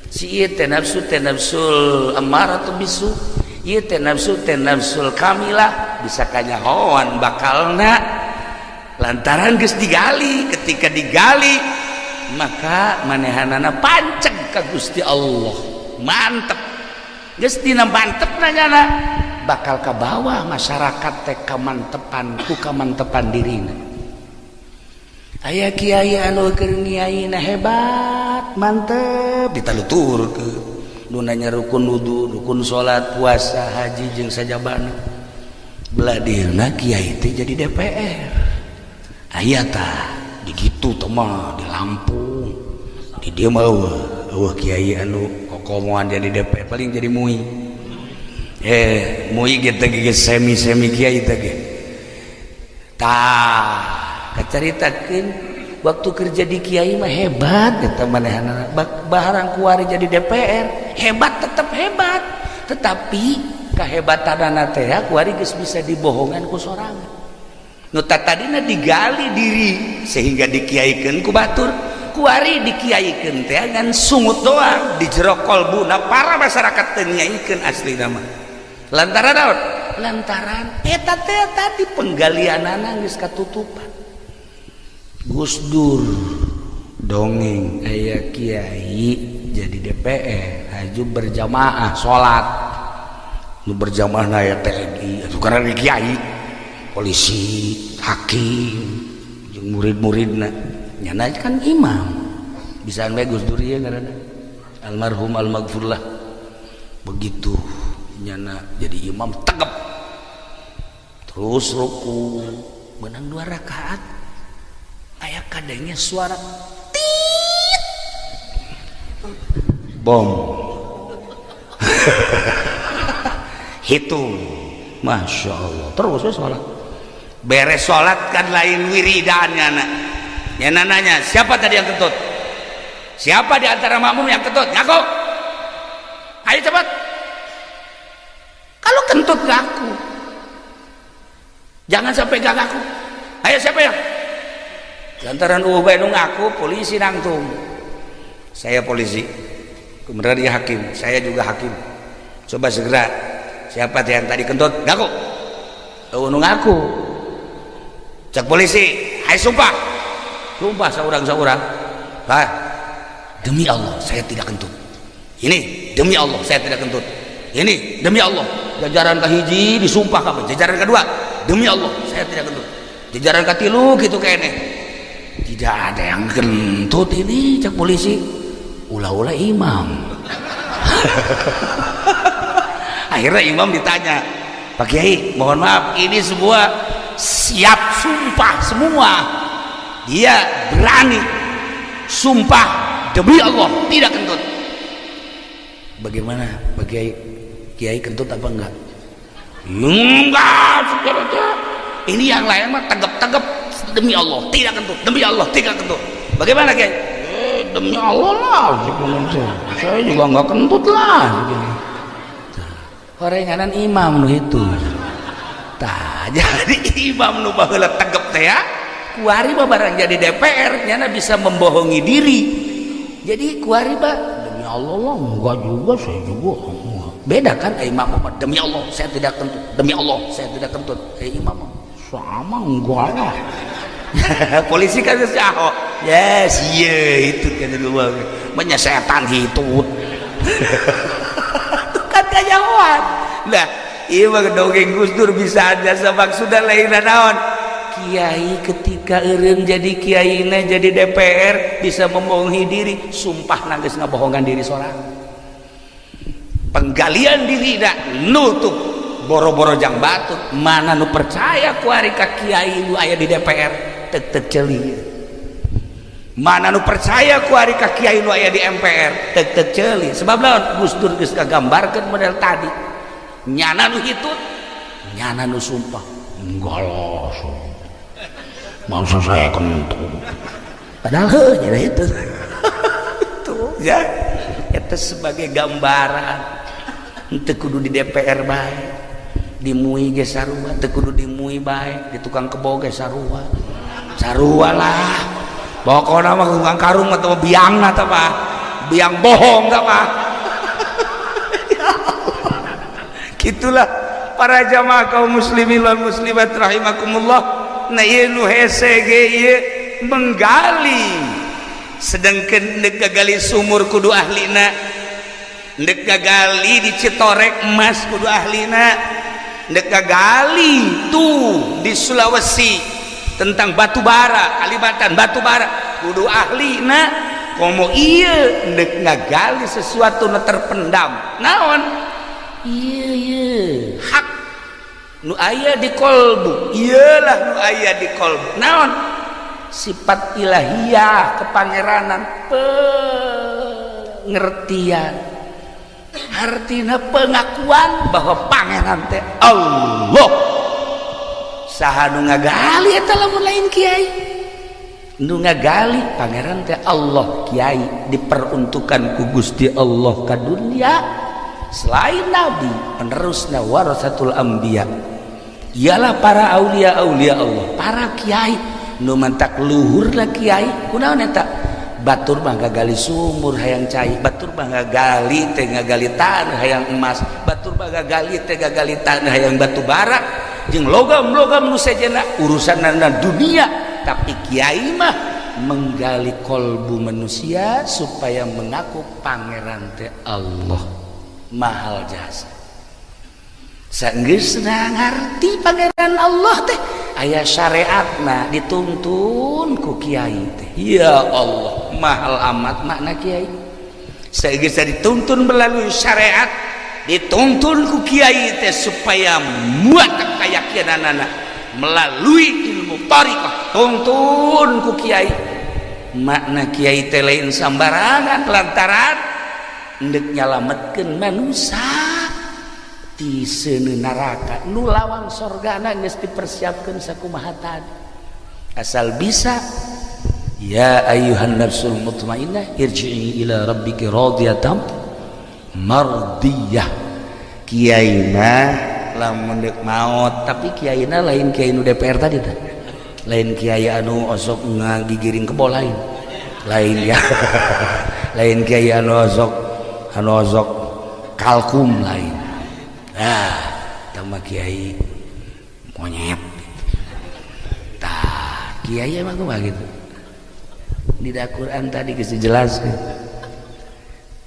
[SPEAKER 1] Si ieu teh nafsu teh nafsul amaratu bisu, ieu teh nafsu teh nafsul kamilah, bisa kanyahoan bakalna lantaran geus digali. Ketika digali maka manehanana panceg ka Gusti Allah, mantep geus dina mantep nanyana bakal ka bawah masyarakat teh kamantepan ku kamantepan dirina. Aya kiai anu keur ngiaina hebat mantep ditaluturkeun nu nanya rukun wudu, rukun salat, puasa, haji jeung sajabana. Beladirna kiai teh jadi DPR. Aya tah di ditu teh mah di Lampung. Di dieu mah eueuh kiai anu kokomoan jadi DPR, paling jadi MUI. MUI ge teh geus semi-semi kiai teh ge. Tah kacaritakeun waktu kerja di kiai mah hebat eta manehanana, baharang kuari jadi DPR hebat tetap hebat, tetapi kehebatanana teh kuari geus bisa dibohongan ku sorangan. Nu tadina digali diri sehingga dikiaikeun ku batur, kuari dikiaikeun teh ngan sungut doang di jero kolbuna para masyarakat teu nyaikeun asli nama. Lantaran naon? Lantaran eta teh tadi penggalianana geus katutupan. Gus Dur dongeng aya kiai jadi DPR haju berjamaah salat nu berjamaah aya TNI atuh karena kiai, polisi, hakim jeung murid-muridna nyana kan imam bisa bae Gus Dur ieu ngaranna almarhum almaghfurlah. Begitu nyana jadi imam tegep terus ruku menang 2 rakaat aya kadangnya suara tit bom hitung Masya Allah terus we sholat beres sholat kan lain wiridannya anak nyana nanya siapa tadi yang kentut, siapa di antara makmum yang kentut, ngaku ayo cepat. Kalau kentut ngaku, jangan sampai gak ngaku. Ayo siapa yang lantaran bae nu ngaku polisi nangtung. Saya polisi, kemudian dia hakim, saya juga hakim. Coba segera siapa yang tadi kentut ngaku. Eueuh nu ngaku. Cek polisi, hai sumpah. Sumpah seorang-seorang. Hah? Demi Allah saya tidak kentut. Ini demi Allah saya tidak kentut. Ini demi Allah. Jajaran kahiji disumpah kabeh. Jajaran kedua, demi Allah saya tidak kentut. Jajaran katilu gitu kayaknya. Tidak ada yang kentut ini cek polisi. Ulah-ulah imam. Akhirnya imam ditanya, Pak Kiai mohon maaf ini semua siap sumpah semua. Dia berani sumpah demi Allah tidak kentut. Bagaimana Pak Kiai? Kiai kentut apa enggak? Enggak, ini yang lain mah tegep-tegep demi Allah tidak kentut, demi Allah tidak kentut. Bagaimana Kiai? Demi Allah lah, saya juga enggak kentut lah. Horenganan imam nu itu. Tah, jadi imam nu baheula tegep teh ya, Kuari mah barang jadi DPR nyana bisa membohongi diri. Jadi kuari mah demi Allah lah enggak juga saya juga. Beda kan imam mah demi Allah saya tidak kentut, demi Allah saya tidak kentut. Imam mah sama enggak lah. Polisi kan si Ahok. Yes, iya itu kan dulu banyak setan hitut. Itu kan kajauhan. Nah, iya mah dongeng Gus Dur bisa aja maksudna lain naon. Kiai ketika eureun jadi kiaina jadi DPR bisa membohongi diri, sumpah nangis ngabohongan diri sorang. Penggalian diri dah nutup boro-boro jang batut mana nu percaya kuari ka kiai nu aya di DPR tek ceuli, mana nu percaya kuari ka kiai nu aya di MPR tek ceuli. Sebab lawan Gus Dur geus kagambarkeun model tadi, nyana nu hitut nyana nu sumpah enggak lah masa saya kentut, padahal heuh nya itu tuh ya. Itu sebagai gambaran teu kudu di DPR bae, di MUI ge sarua, teu kudu di MUI bae, di tukang kebo ge sarua, sarua lah pokokna mah. Tukang karung atau biang atau apa biang bohong apa gitulah. Para jamaah kaum muslimin wal muslimat rahimakumullah, nah ieu nu hese ge ieu menggali, sedangkan ndek gali sumur kudu ahlina, ndek gali di Citorek emas kudu ahlina, ndek gali tuh di Sulawesi tentang batu bara, Kalibatan batu bara kudu ahlina. Komo ieu ndek ngagali sesuatu nu terpendam naon ieu ieu hak nu aya di kolbu, iyalah nu aya di kolbu naon sifat ilahiyah kepangeranan pengertian, artinya pengakuan bahwa pangeran teh Allah. Saha nu ngagali eta lamun lain kiai? Nu ngagali pangeran teh Allah, kiai diperuntukkan ku Gusti Allah ka dunia selain nabi penerusna warasatul anbiya ialah para aulia aulia Allah, para kiai nu mantak luhur lah kiai. Kunaon eta? Batur mah ngagali sumur hayang cai, batur mah ngagali teh ngagali tanah hayang emas, batur mah ngagali teh ngagali tanah hayang batu bara jeung logam-logam nu sejenna urusanna dunia. Tapi kiai mah menggali kolbu manusia supaya mengaku pangeran teh Allah mahal jasa. Sanggeusna ngarti pangeran Allah teh aya syariatna dituntun ku kiai teh. Ya Allah, mahal amat makna kiai. Sanggeusna dituntun melalui syariat, dituntun ku kiai teh supaya muat keyakinanana melalui ilmu thariqah, tuntun ku kiai. Makna kiai teh lain sambarangan lantaran endek nyalametkeun manusia ti seuneu neraka nu lawang sorgana geus dipersiapkeun sakumaha tadi. Asal bisa ya ayyuhan nafsul mutmainnah irji'i ila rabbiki radiyatan mardiyah. Kiai mah lamun deuk maot, tapi kiaina lain kiai nu DPR tadi teh, lain kiai anu osok ngagigiring kebo, lain lain ya, lain kiai anu osok kalkum, lain. Ah, tambah kiai monyet. Tah, kiai emang kumaha gitu. Di Al-Qur'an tadi geus dijelaskeun.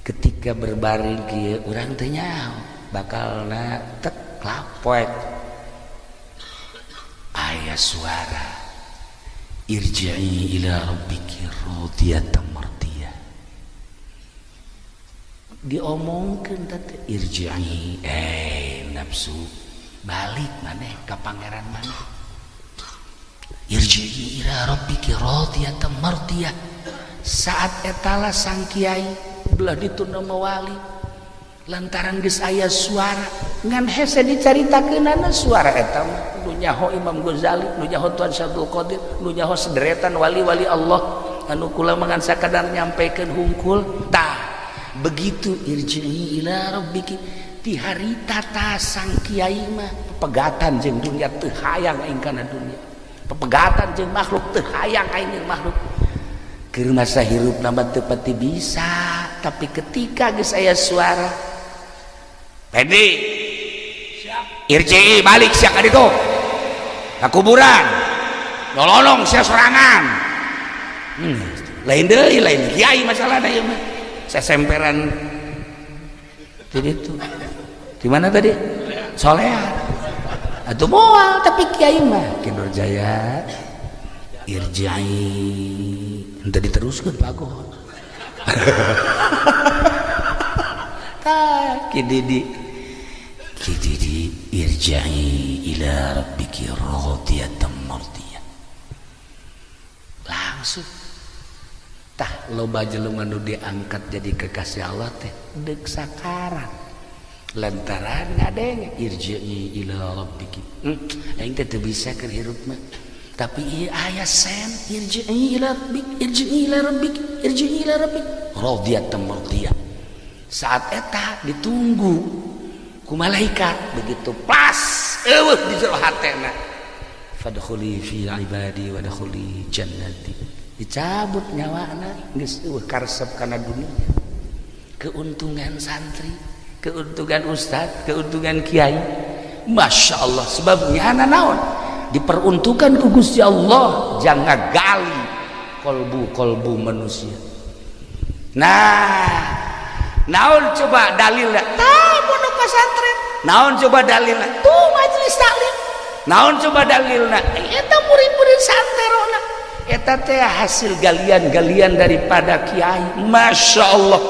[SPEAKER 1] Ketika berbaring kieu urang teh nyaho bakalna tek lapoek. Aya suara irji'i ila rabbiki radiyatan mardiyah. Diomongkeun teh irji'i, nafsu balik maneh ka pangeran maneh. Irji'i ila rabbiki radiyatan mardiyah. Saat etala sang kiai belah ditunda mawali lantaran geus aya suara ngan hese dicaritakeunana suara eta mah nu nyaho Imam Ghazali, nu nyaho Tuan Syabdul Qadir, nu nyaho sederetan wali-wali Allah anu kula mangan sakadar nyampaikan hungkul. Tah begitu irji'i ila rabbiki ti harita ta sang kiai mah pegatan jeung dunia teu hayang aing kana dunia. Pepegatan jeung makhluk teu hayang aing jeung makhluk. Keur masa hirup mah teu pati bisa, tapi ketika geus aya suara Pendi
[SPEAKER 2] Siap.
[SPEAKER 1] Irji balik sia ka ditu. Ka kuburan. Nolonong sia sorangan. Lain deui, lain kiai masalahna ieu mah. Sesemperan di ditu. Di mana tadi? Solehan. Atuh moal tapi kiai mah Ki Nurjaya irjai henteu diteruskeun pagon. Tah Ki Didi Ki Didi irjai ila rabbiki radiyatan mardiyah. Langsung tah loba jelema nu diangkat jadi kekasih Allah teh deuk sakarat lantaran ngadenge irji'i ila rabbiki. Aing teh teu bisa keur hirup mah, tapi ieu aya sen irji'i ila rabbik, irji'i ila rabbik, irji'i ila rabbik radiyatan mardiyah. Saat eta ditunggu ku malaikat, begitu pas eueuh di jero hatena, fadkhuli fi ibadi wadkhuli jannati, dicabut nyawana geus eueuh karesep kana dunia. Keuntungan santri, keuntungan ustad, keuntungan kiai, masya Allah. Sebabnya anak naon diperuntukkan ku Gusti Allah jangan gali kolbu-kolbu manusia. Nah, naon coba dalilnya? Tah pondok pesantren. Naon coba dalilnya? Tuh majelis taklim. Naon coba dalilnya? Eta murid-murid santerona. Eta teh hasil galian-galian daripada kiai. Masya Allah.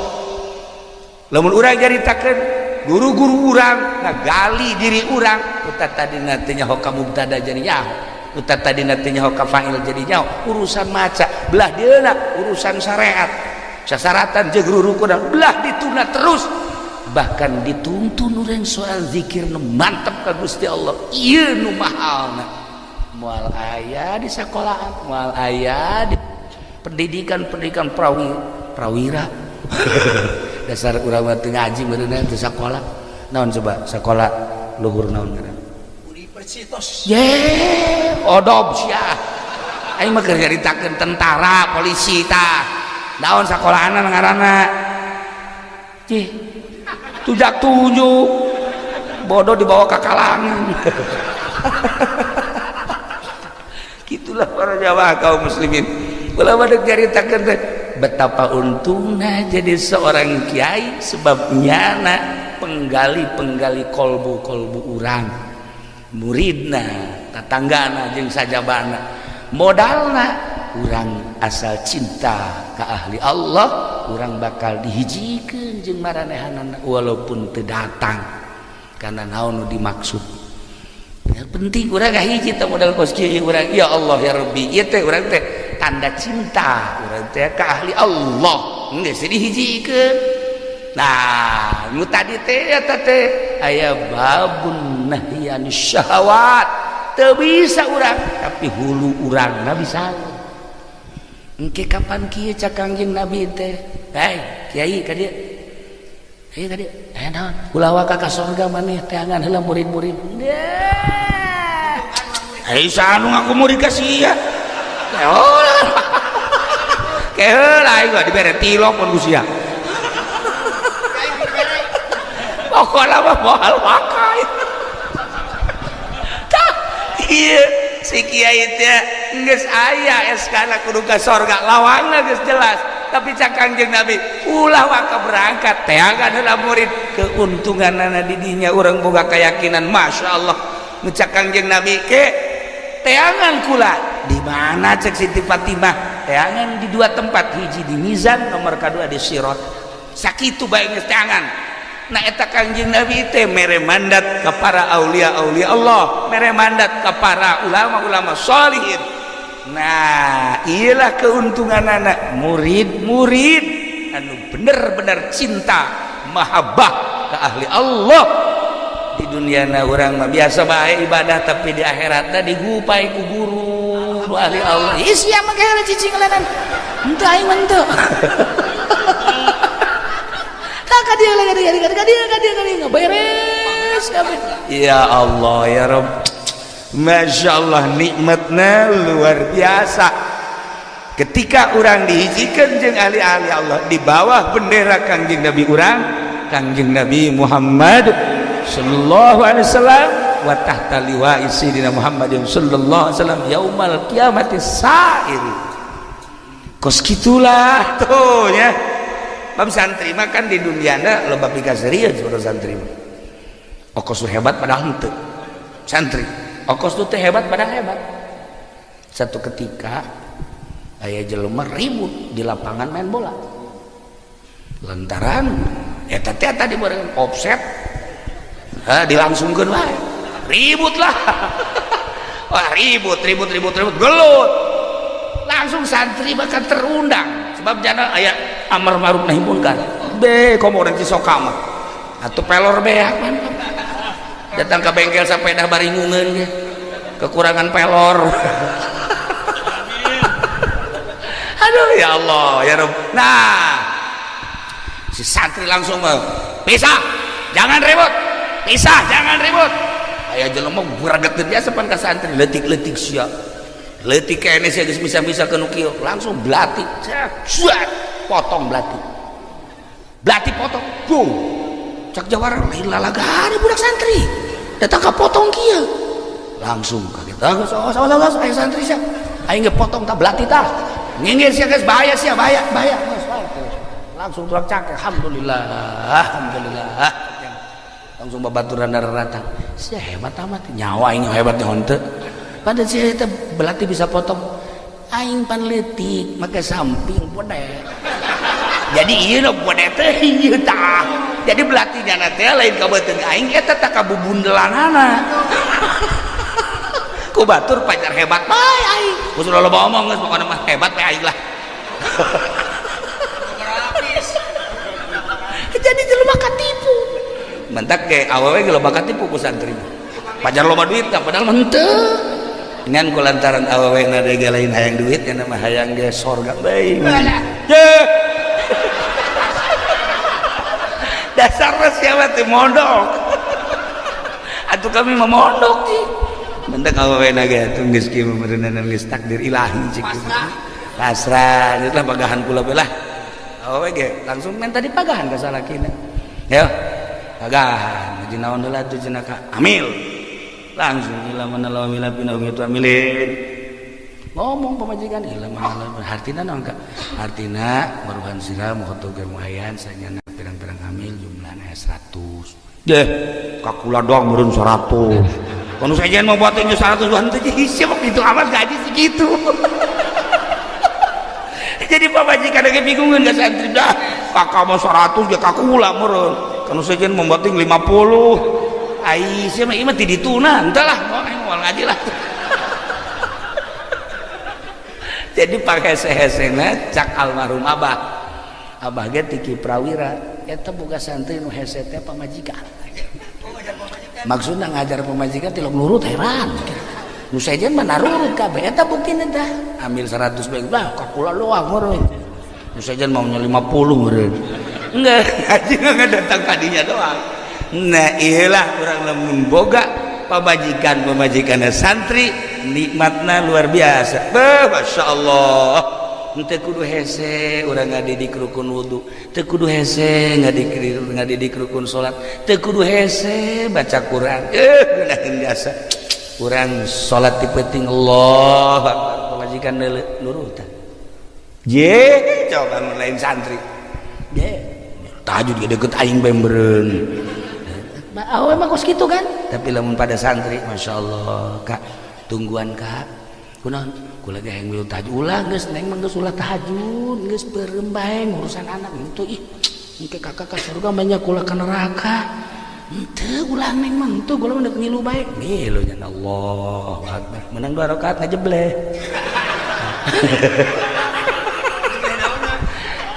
[SPEAKER 1] Lamun urang nyaritakeun guru-guru urang ngagali diri urang, uta tadi nantinya hoka mubtada jadi nyaho, uta tadi nantinya hoka fa'il jadi nyaho, urusan maca belah dieuna, urusan syariat sasaratan jeung rurukunan belah dituna terus, bahkan dituntun urang soal zikir nu mantep ka Gusti Allah. Ieu nu mahalna moal aya di sekolahan, moal aya di pendidikan-pendidikan prawira. Dasar urang mah teu ngaji meureunna teu sakola. Naon coba sakola luhur naon ngaranna?
[SPEAKER 2] Universitas.
[SPEAKER 1] Ye, odob sia. Aing mah keur nyaritakeun tentara, polisi tah. Naon sakolahana ngaranna? Cih. Tujak tujuh. Bodoh dibawa ke kalangan. Gitulah para jamaah kaum muslimin. Ulah mah deuk nyaritakeun teh betapa untungnya jadi seorang kiai, sebab nyana penggali-penggali kolbu-kolbu urang, muridna, tatanggana jeung sajabana, modalna urang asal cinta ka ahli Allah, urang bakal dihijikeun jeung maranehanana walaupun teu datang karena naon nu dimaksud. Yang penting urang ngahiji teh modal kos kieu urang, ya Allah ya Rabbi, ieu teh urang teh tanda cinta urang teh ka ahli Allah geus dihijikeun. Nah, nu tadi teh eta teh aya babun nahyi anis syahwat, teu bisa urang tapi hulu urangna bisa. Engke kapan kieu cak Kangjeng Nabi teh, hei kiai ka dieu, hei ka dieu, aya naon ulah waka ka sorga maneh teangan heula murid-murid. Hei saha nu ngaku murid ka sia? Keheula aing mah dibere tilok pun ku sia. Pokona mah moal waka. Tah ieu si kiai teh geus aya SK-na kudu ka sorga, lawangna geus jelas, tapi cak Kangjeng Nabi ulah waka berangkat teangan heula murid. Keuntunganana di dinya urang boga keyakinan, masya Allah. Nu cak Kangjeng Nabi ke teangan kula di mana cek Siti Fatimah, teangan di dua tempat, hiji di mizan, nomor kedua di sirat. Sakitu bae geus teangan. Nah eta Kangjeng Nabi teh mere mandat ka para aulia-aulia Allah, mere mandat ka para ulama-ulama sholihin. Nah iyalah keuntungan anak murid-murid anu bener-bener cinta mahabbah ke ahli Allah. Di dunia na urang mah biasa bae ibadah, tapi di akhiratna digupai ku guru nu ahli Allah. Ih sia mah geura cicing lenan. Henteu aing mah henteu. Tah ka dieu ka dieu ka dieu ka dieu ka dieu beres kabeh. Ya Allah ya Rabb. Masya Allah, nikmatnya luar biasa ketika orang dihijikan jeung ahli-ahli Allah di bawah bendera Kangjeng Nabi urang, Kangjeng Nabi Muhammad sallallahu alaihi wasallam, wa tahta liwa'i sayyidina Muhammadin sallallahu alaihi wasallam yaumal kiamati sairi. Kos gitulah tuh ya. Bab santri mah kan di duniana loba pikaserian sebenarnya santri mah. Okos hebat padahal henteu. Santri okos tuh teh hebat padahal hebat. Satu ketika aya jelema ribut di lapangan main bola. Lantaran eta teh tadi bareng offset, ha, dilangsungkeun wae. Ribut lah. Wah, ribut ribut ribut ribut gelut. Langsung santri bahkan terundang sebab jana aya amar ma'ruf nahi munkar. Be komo urang Cisoka mah. Atuh pelor beak mantap. Datang ke bengkel sepeda baringungan ge. Kekurangan pelor. Aduh ya Allah ya Rabb. Nah, si santri langsung pisah, jangan ribut. Pisah, jangan ribut. Aya jelema buraget biasa pan ka santri leutik-leutik sia. Leutik kene sia geus bisa-bisa ke nu kieu, langsung belati. Cuat, potong belati. Belati potong. Boom. Cak jawara lain lalagana budak santri. Datang ka potong kieu. Langsung kaget. Ah, geus awas awas aya santri sia. Aing ge potong tah belati tah. Nginggir sia geus bahaya sia, bahaya, bahaya. Langsung tulak cakek. Alhamdulillah, alhamdulillah. Langsung babaturan datang. Sia hebat amat, nyawa aing hebatnya henteu. Padahal sia eta belati bisa potong. Aing pan leutik make samping bode. Jadi ieu nu bode teh ieu tah. Jadi belatinya teh lain ka beuteung aing eta tah ka bubundelanana. Ku batur pacar hebat bae aing. Geus loba omong geus pokona mah hebat bae aing lah. Jadi jelema katipu. Mentak ge awewe ge loba katipu ku santri. Pajar loba duit padahal mah henteu. Ngan ku lantaran awewe na ge lain hayang duit nya mah hayang ge sorga bae. Dasarna siapa teh mondok. Atuh kami mah mondok sih. Mentak awewe na ge atuh geus kieu meureunana geus takdir ilahi cik. Pasrah, geus lah pagahan kula bae lah. Awewe ge langsung minta dipagahan ka salakina. Ya. Pagahan, haji naon heula atuh cenah ka amil. Langsung ila mana lawa mila pina itu amilin. Ngomong pamajikan ila mana lawa hartina naon ka? Hartina maruhan sira mohoto ge muhayan sanyana pirang-pirang amil jumlahna 100. Deh, kakula doang meureun 100. Kono sajian mau buat 100 henteu jeung siapa gitu amat gaji segitu. Jadi pamajikan ge bingungeun ka santri dah. Kakak mah 100 ge kakula meureun. Kono sajian membating 50. Ai sia mah ieu mah ti dituna, henteu lah, moal ngaji lah. Jadi panghese-hesena cak almarhum abah. Abah ge ti Ki Prawira, eta boga santri nu hese teh pamajikan. Maksudna ngajar pamajikan tilok nurut heran. Nu sejen mah narurut kabeh eta buktina tah. Ambil 100 bae lah kakula doang meureun. Nu sejen maunya 50 meureun. Enggak, ngaji enggak datang kadinya doang. Nah, iyalah urang lamun boga pamajikan-pamajikanna santri nikmatna luar biasa. Beuh, Masya Allah. Teu kudu hese urang ngadidik rukun wudu, teu kudu hese ngadidik rukun salat, teu kudu hese baca Quran. Geunaheun biasa. Urang salat ti peuting Allah akbar pamajikan deuleu nurutan. Je, coba lain santri. Je, tahajud ge deukeut aing bae meureun. Awe mah kos kitu kan? Tapi lamun pada santri, Masya Allah, Kak, tungguan Kak. Kunaon? Kula ge hayang milu tahajud. Ulah geus neng mah geus ulah tahajud, geus beureum bae ngurusan anak henteu ih. Engke kakak ka surga banyak kula ka neraka. Henteu ulah neng mah henteu kula mah deuk ngilu bae. Ngilu nya Allahu Akbar. Menang 2 rakaat ngajebleh.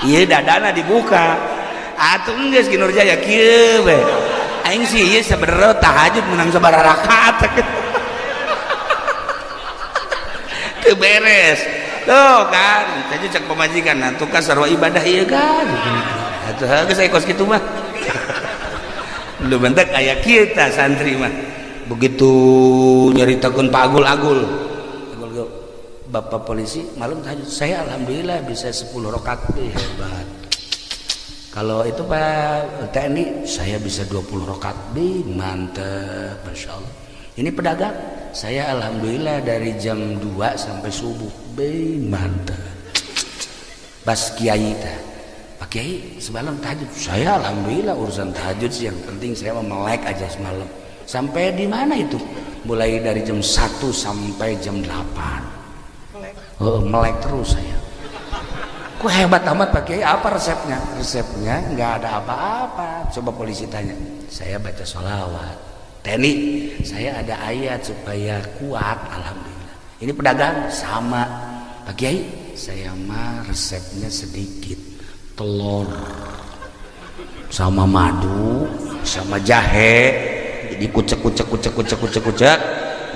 [SPEAKER 1] Ieu dadana dibuka. Atuh geus Ki Nurjaya kieu we. Aing sih ieu sabenerna tahajud menang sabaraha rakaat. Teu beres. Tuh kan, tadi cek pamajikan nah tuh kan sarua ibadah ieu kan. Atuh geus aya kos kitu mah. Lu bentak aya kieu tah santri mah. Begitu nyaritakeun Pak Agul Agul. Agul Bapak polisi malam tahajud, saya alhamdulillah bisa 10 rakaat, hebat. Kalau itu Pak TNI, saya bisa 20 rakaat, mantep, Masya Allah. Ini pedagang, saya alhamdulillah dari jam 2 sampai subuh, mantep. Bas kiai teh, Pak Kiai semalam tahajud, saya alhamdulillah urusan tahajud sih yang penting saya mau melek aja semalam. Sampai di mana itu? Mulai dari jam 1 sampai jam 8. Oh, melek terus saya. Kok hebat amat Pak Kiai, apa resepnya? Resepnya nggak ada apa-apa. Coba polisi tanya, saya baca sholawat. TNI, saya ada ayat supaya kuat, alhamdulillah. Ini pedagang sama. Pak Kiai, saya mah resepnya sedikit, telur sama madu sama jahe, jadi kucek kucek kucek kucek kucek kucek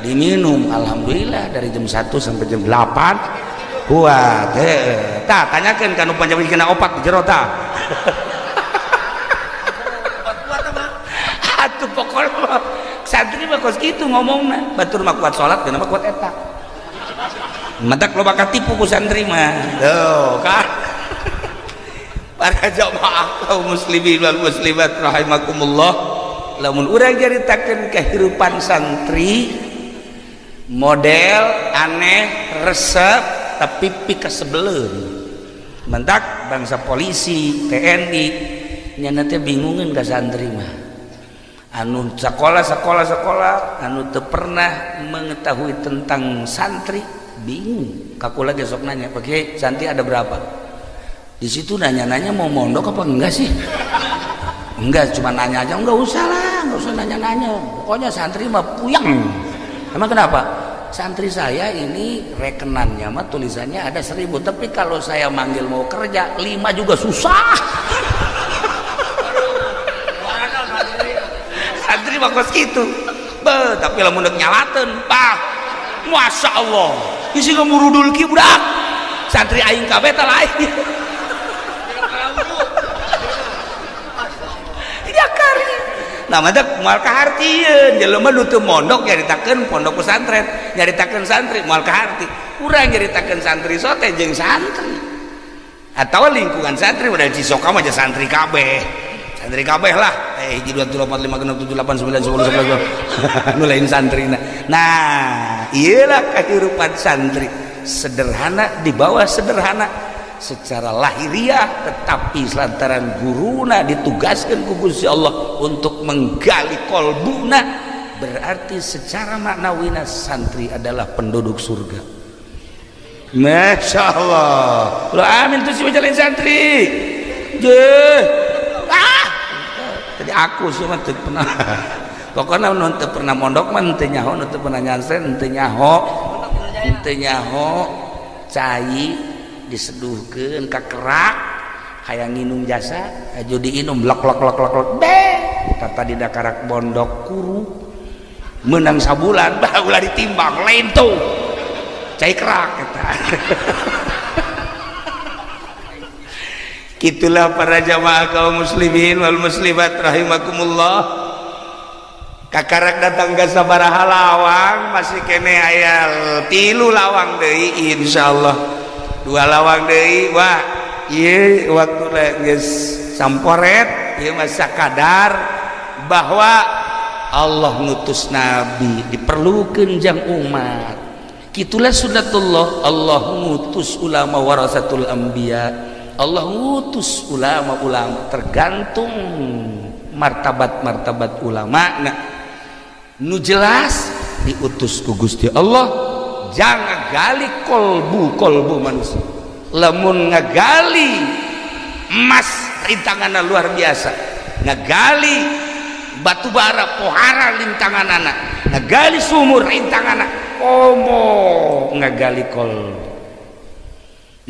[SPEAKER 1] diminum, alhamdulillah dari jam 1 sampai jam 8 kuat. Tah tanyakeun ka nu panjang kena opat di jero tah. Atuh pokokna santri mah kos kitu ngomongna, batur mah kuat salat kenapa kuat eta. Matak loba katipu ku santri mah. Tuh kan. Para jamaah kaum muslimin wal muslimat rahimakumullah, lamun urang caritakeun kehidupan santri model aneh resep tapi pikasebeleun. Mentak bangsa polisi TNI nyana teh bingungeun ka santri mah, anu sekolah sekolah sekolah anu teu pernah mengetahui tentang santri bingung. Kakula besok nanya, Pak Kiai santri ada berapa? Di situ nanya-nanya mau mondok apa enggak sih? Enggak, cuma nanya aja. Enggak usah lah, enggak usah nanya-nanya, pokoknya santri mah puyeng. Emang kenapa? Santri saya ini rekenannya mah tulisannya ada 1000, tapi kalau saya manggil mau kerja 5 juga susah. Santri mah kos kitu. Be, tapi lamun deuk nyalateun, bah, Masya Allah, isi ngemurudul ki budak. Santri aing kabeh tah lain. Ya kari. Nah, mantap moal kahartieun jelema nu teu mondok nyaritakeun pondok pesantren, nyaritakeun santri moal kaharti. Urang nyaritakeun santri sote jeung santri. Atawa lingkungan santri udah Cisoka mah santri kabeh. Santri kabeh lah. 1 2 3 4 5 6 7 8 9 10 11 nu lain santrina. Nah, iyalah kehidupan santri. Sederhana di bawah sederhana secara lahiriah, tetapi lantaran guruna ditugaskan ku Gusti Allah untuk menggali kolbuna, berarti secara maknawina santri adalah penduduk surga. Masya Allah. Lo amin tuh si majalin santri. Je. Ah. Tadi aku sih mah teu pernah. Pokoknya nu teu pernah mondok mah teu nyaho, nu teu pernah nyansen teu nyaho. Teu nyaho cai diseduhkeun ka kerak hayang nginum jasa aju diinum lok lok lok lok lok be tata di dakarak bondok kuru menang sabulan bah ulah ditimbang lain tuh cai kerak eta. Itulah para jamaah kaum muslimin wal muslimat rahimakumullah. Kakarak datang ke sabaraha lawang masih kene aya 3 lawang deui insyaallah. 2 lawang deui wah ieu waktu geus samporet ieu mah sakadar bahwa Allah ngutus nabi diperlukeun jang umat. Kitulah sunatullah, Allah ngutus ulama warasatul anbiya, Allah ngutus ulama-ulama tergantung martabat-martabat ulama. Nah, nu jelas diutus ku Gusti Allah jangan gali kolbu manusia. Lamun ngagali emas rintanganna luar biasa, ngagali batu bara pohara rintanganana, ngagali sumur rintanganna, omo ngagali kolbu.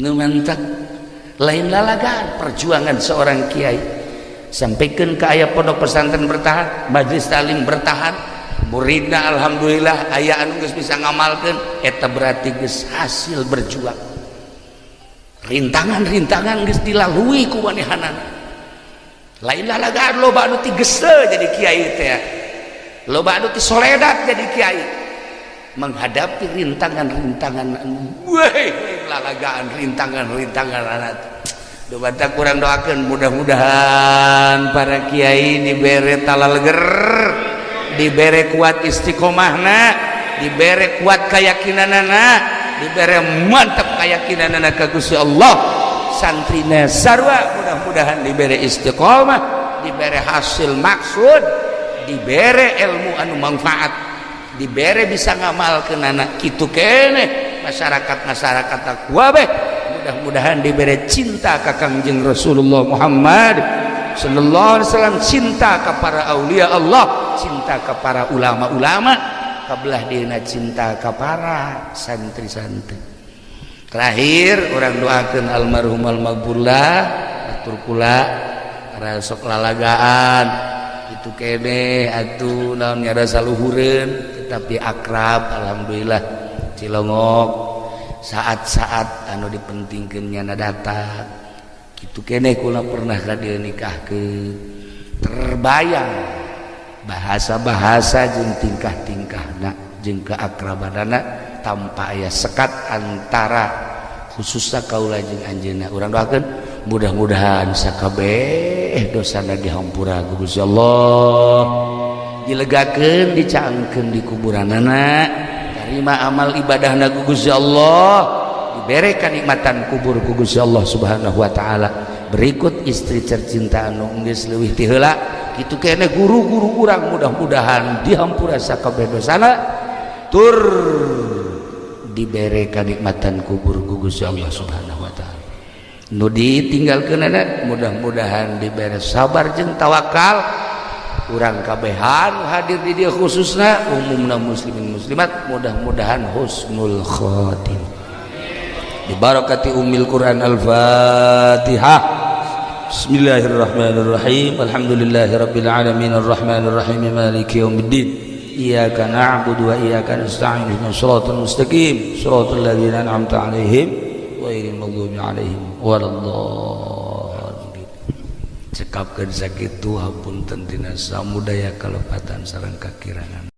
[SPEAKER 1] Nu mantak lain lalagan perjuangan seorang kiai sampaikan ke ayah pondok pesantren bertahan, majelis taklim bertahan, muridna alhamdulillah aya anu geus bisa ngamalkeun, eta berarti geus hasil berjuang. Rintangan-rintangan geus dilalui ku manehanana. Lain lalagaan loba anu tigese jadi kiai teh. Loba anu ti soledat jadi kiai, menghadapi rintangan-rintangan, weh, lalagaan rintangan-rintangan anak. Coba kurang doakan, mudah-mudahan para kiai dibere talaleger, dibere kuat istiqomahna, dibere kuat keyakinanana, dibere mantap keyakinanana ka Gusti Allah. Santrina sarwa mudah-mudahan dibere istiqomah, dibere hasil maksud, dibere ilmu anu manfaat, dibere bisa ngamalkeun anak. Kitu keneh masyarakat, masyarakat kabeh mudah-mudahan diberi cinta ka Kangjeng Rasulullah Muhammad sallallahu alaihi wasallam, cinta ke para aulia Allah, cinta ke para ulama-ulama, kabelah dina cinta ke para santri-santri. Terakhir, urang doakan almarhum almaghfurlah atur kula sok lalagaan itu kene atuh naon rasa luhureun, tetapi akrab, alhamdulillah. Cilongok saat-saat anu dipentingkeun nyana datang kitu keneh. Kula pernah ka dieu nikahkeun, terbayang bahasa-bahasa jeung tingkah-tingkahna jeung keakrabanana tanpa aya sekat antara khususnya kaula jeung anjeunna. Urang doakeun mudah-mudahan sakabeh dosana dihampura ku Gusti Allah, dilegakeun, dicaangkeun di kuburanana, terima amal ibadahna ku Gusti Allah, dibere kanikmatan kubur ku Gusti Allah Subhanahu wa taala. Berikut istri tercinta anu geus leuwih ti heula. Kitu keneh guru-guru urang, mudah-mudahan dihampura sakabeh dosana tur dibere kanikmatan kubur ku Gusti Allah Subhanahu wa taala. Nu ditinggalkeun mudah-mudahan dibere sabar jeung tawakal. Urang kabehan hadir di dieu, khususna umumna muslimin muslimat, mudah-mudahan husnul khatimah dibarakati ummil Quran. Al-Fatihah. Bismillahirrahmanirrahim. Alhamdulillahirabbil alamin, arrahmanirrahim, maliki yaumiddin. Iyyaka na'budu wa iyyaka nasta'in. Ihdinas siratal mustaqim, siratal ladzina an'amta 'alaihim ghairil maghdubi 'alaihim waladdallin. Cekapkeun sakitu, hapunten tina samudaya kalepatan sareng kakirangan.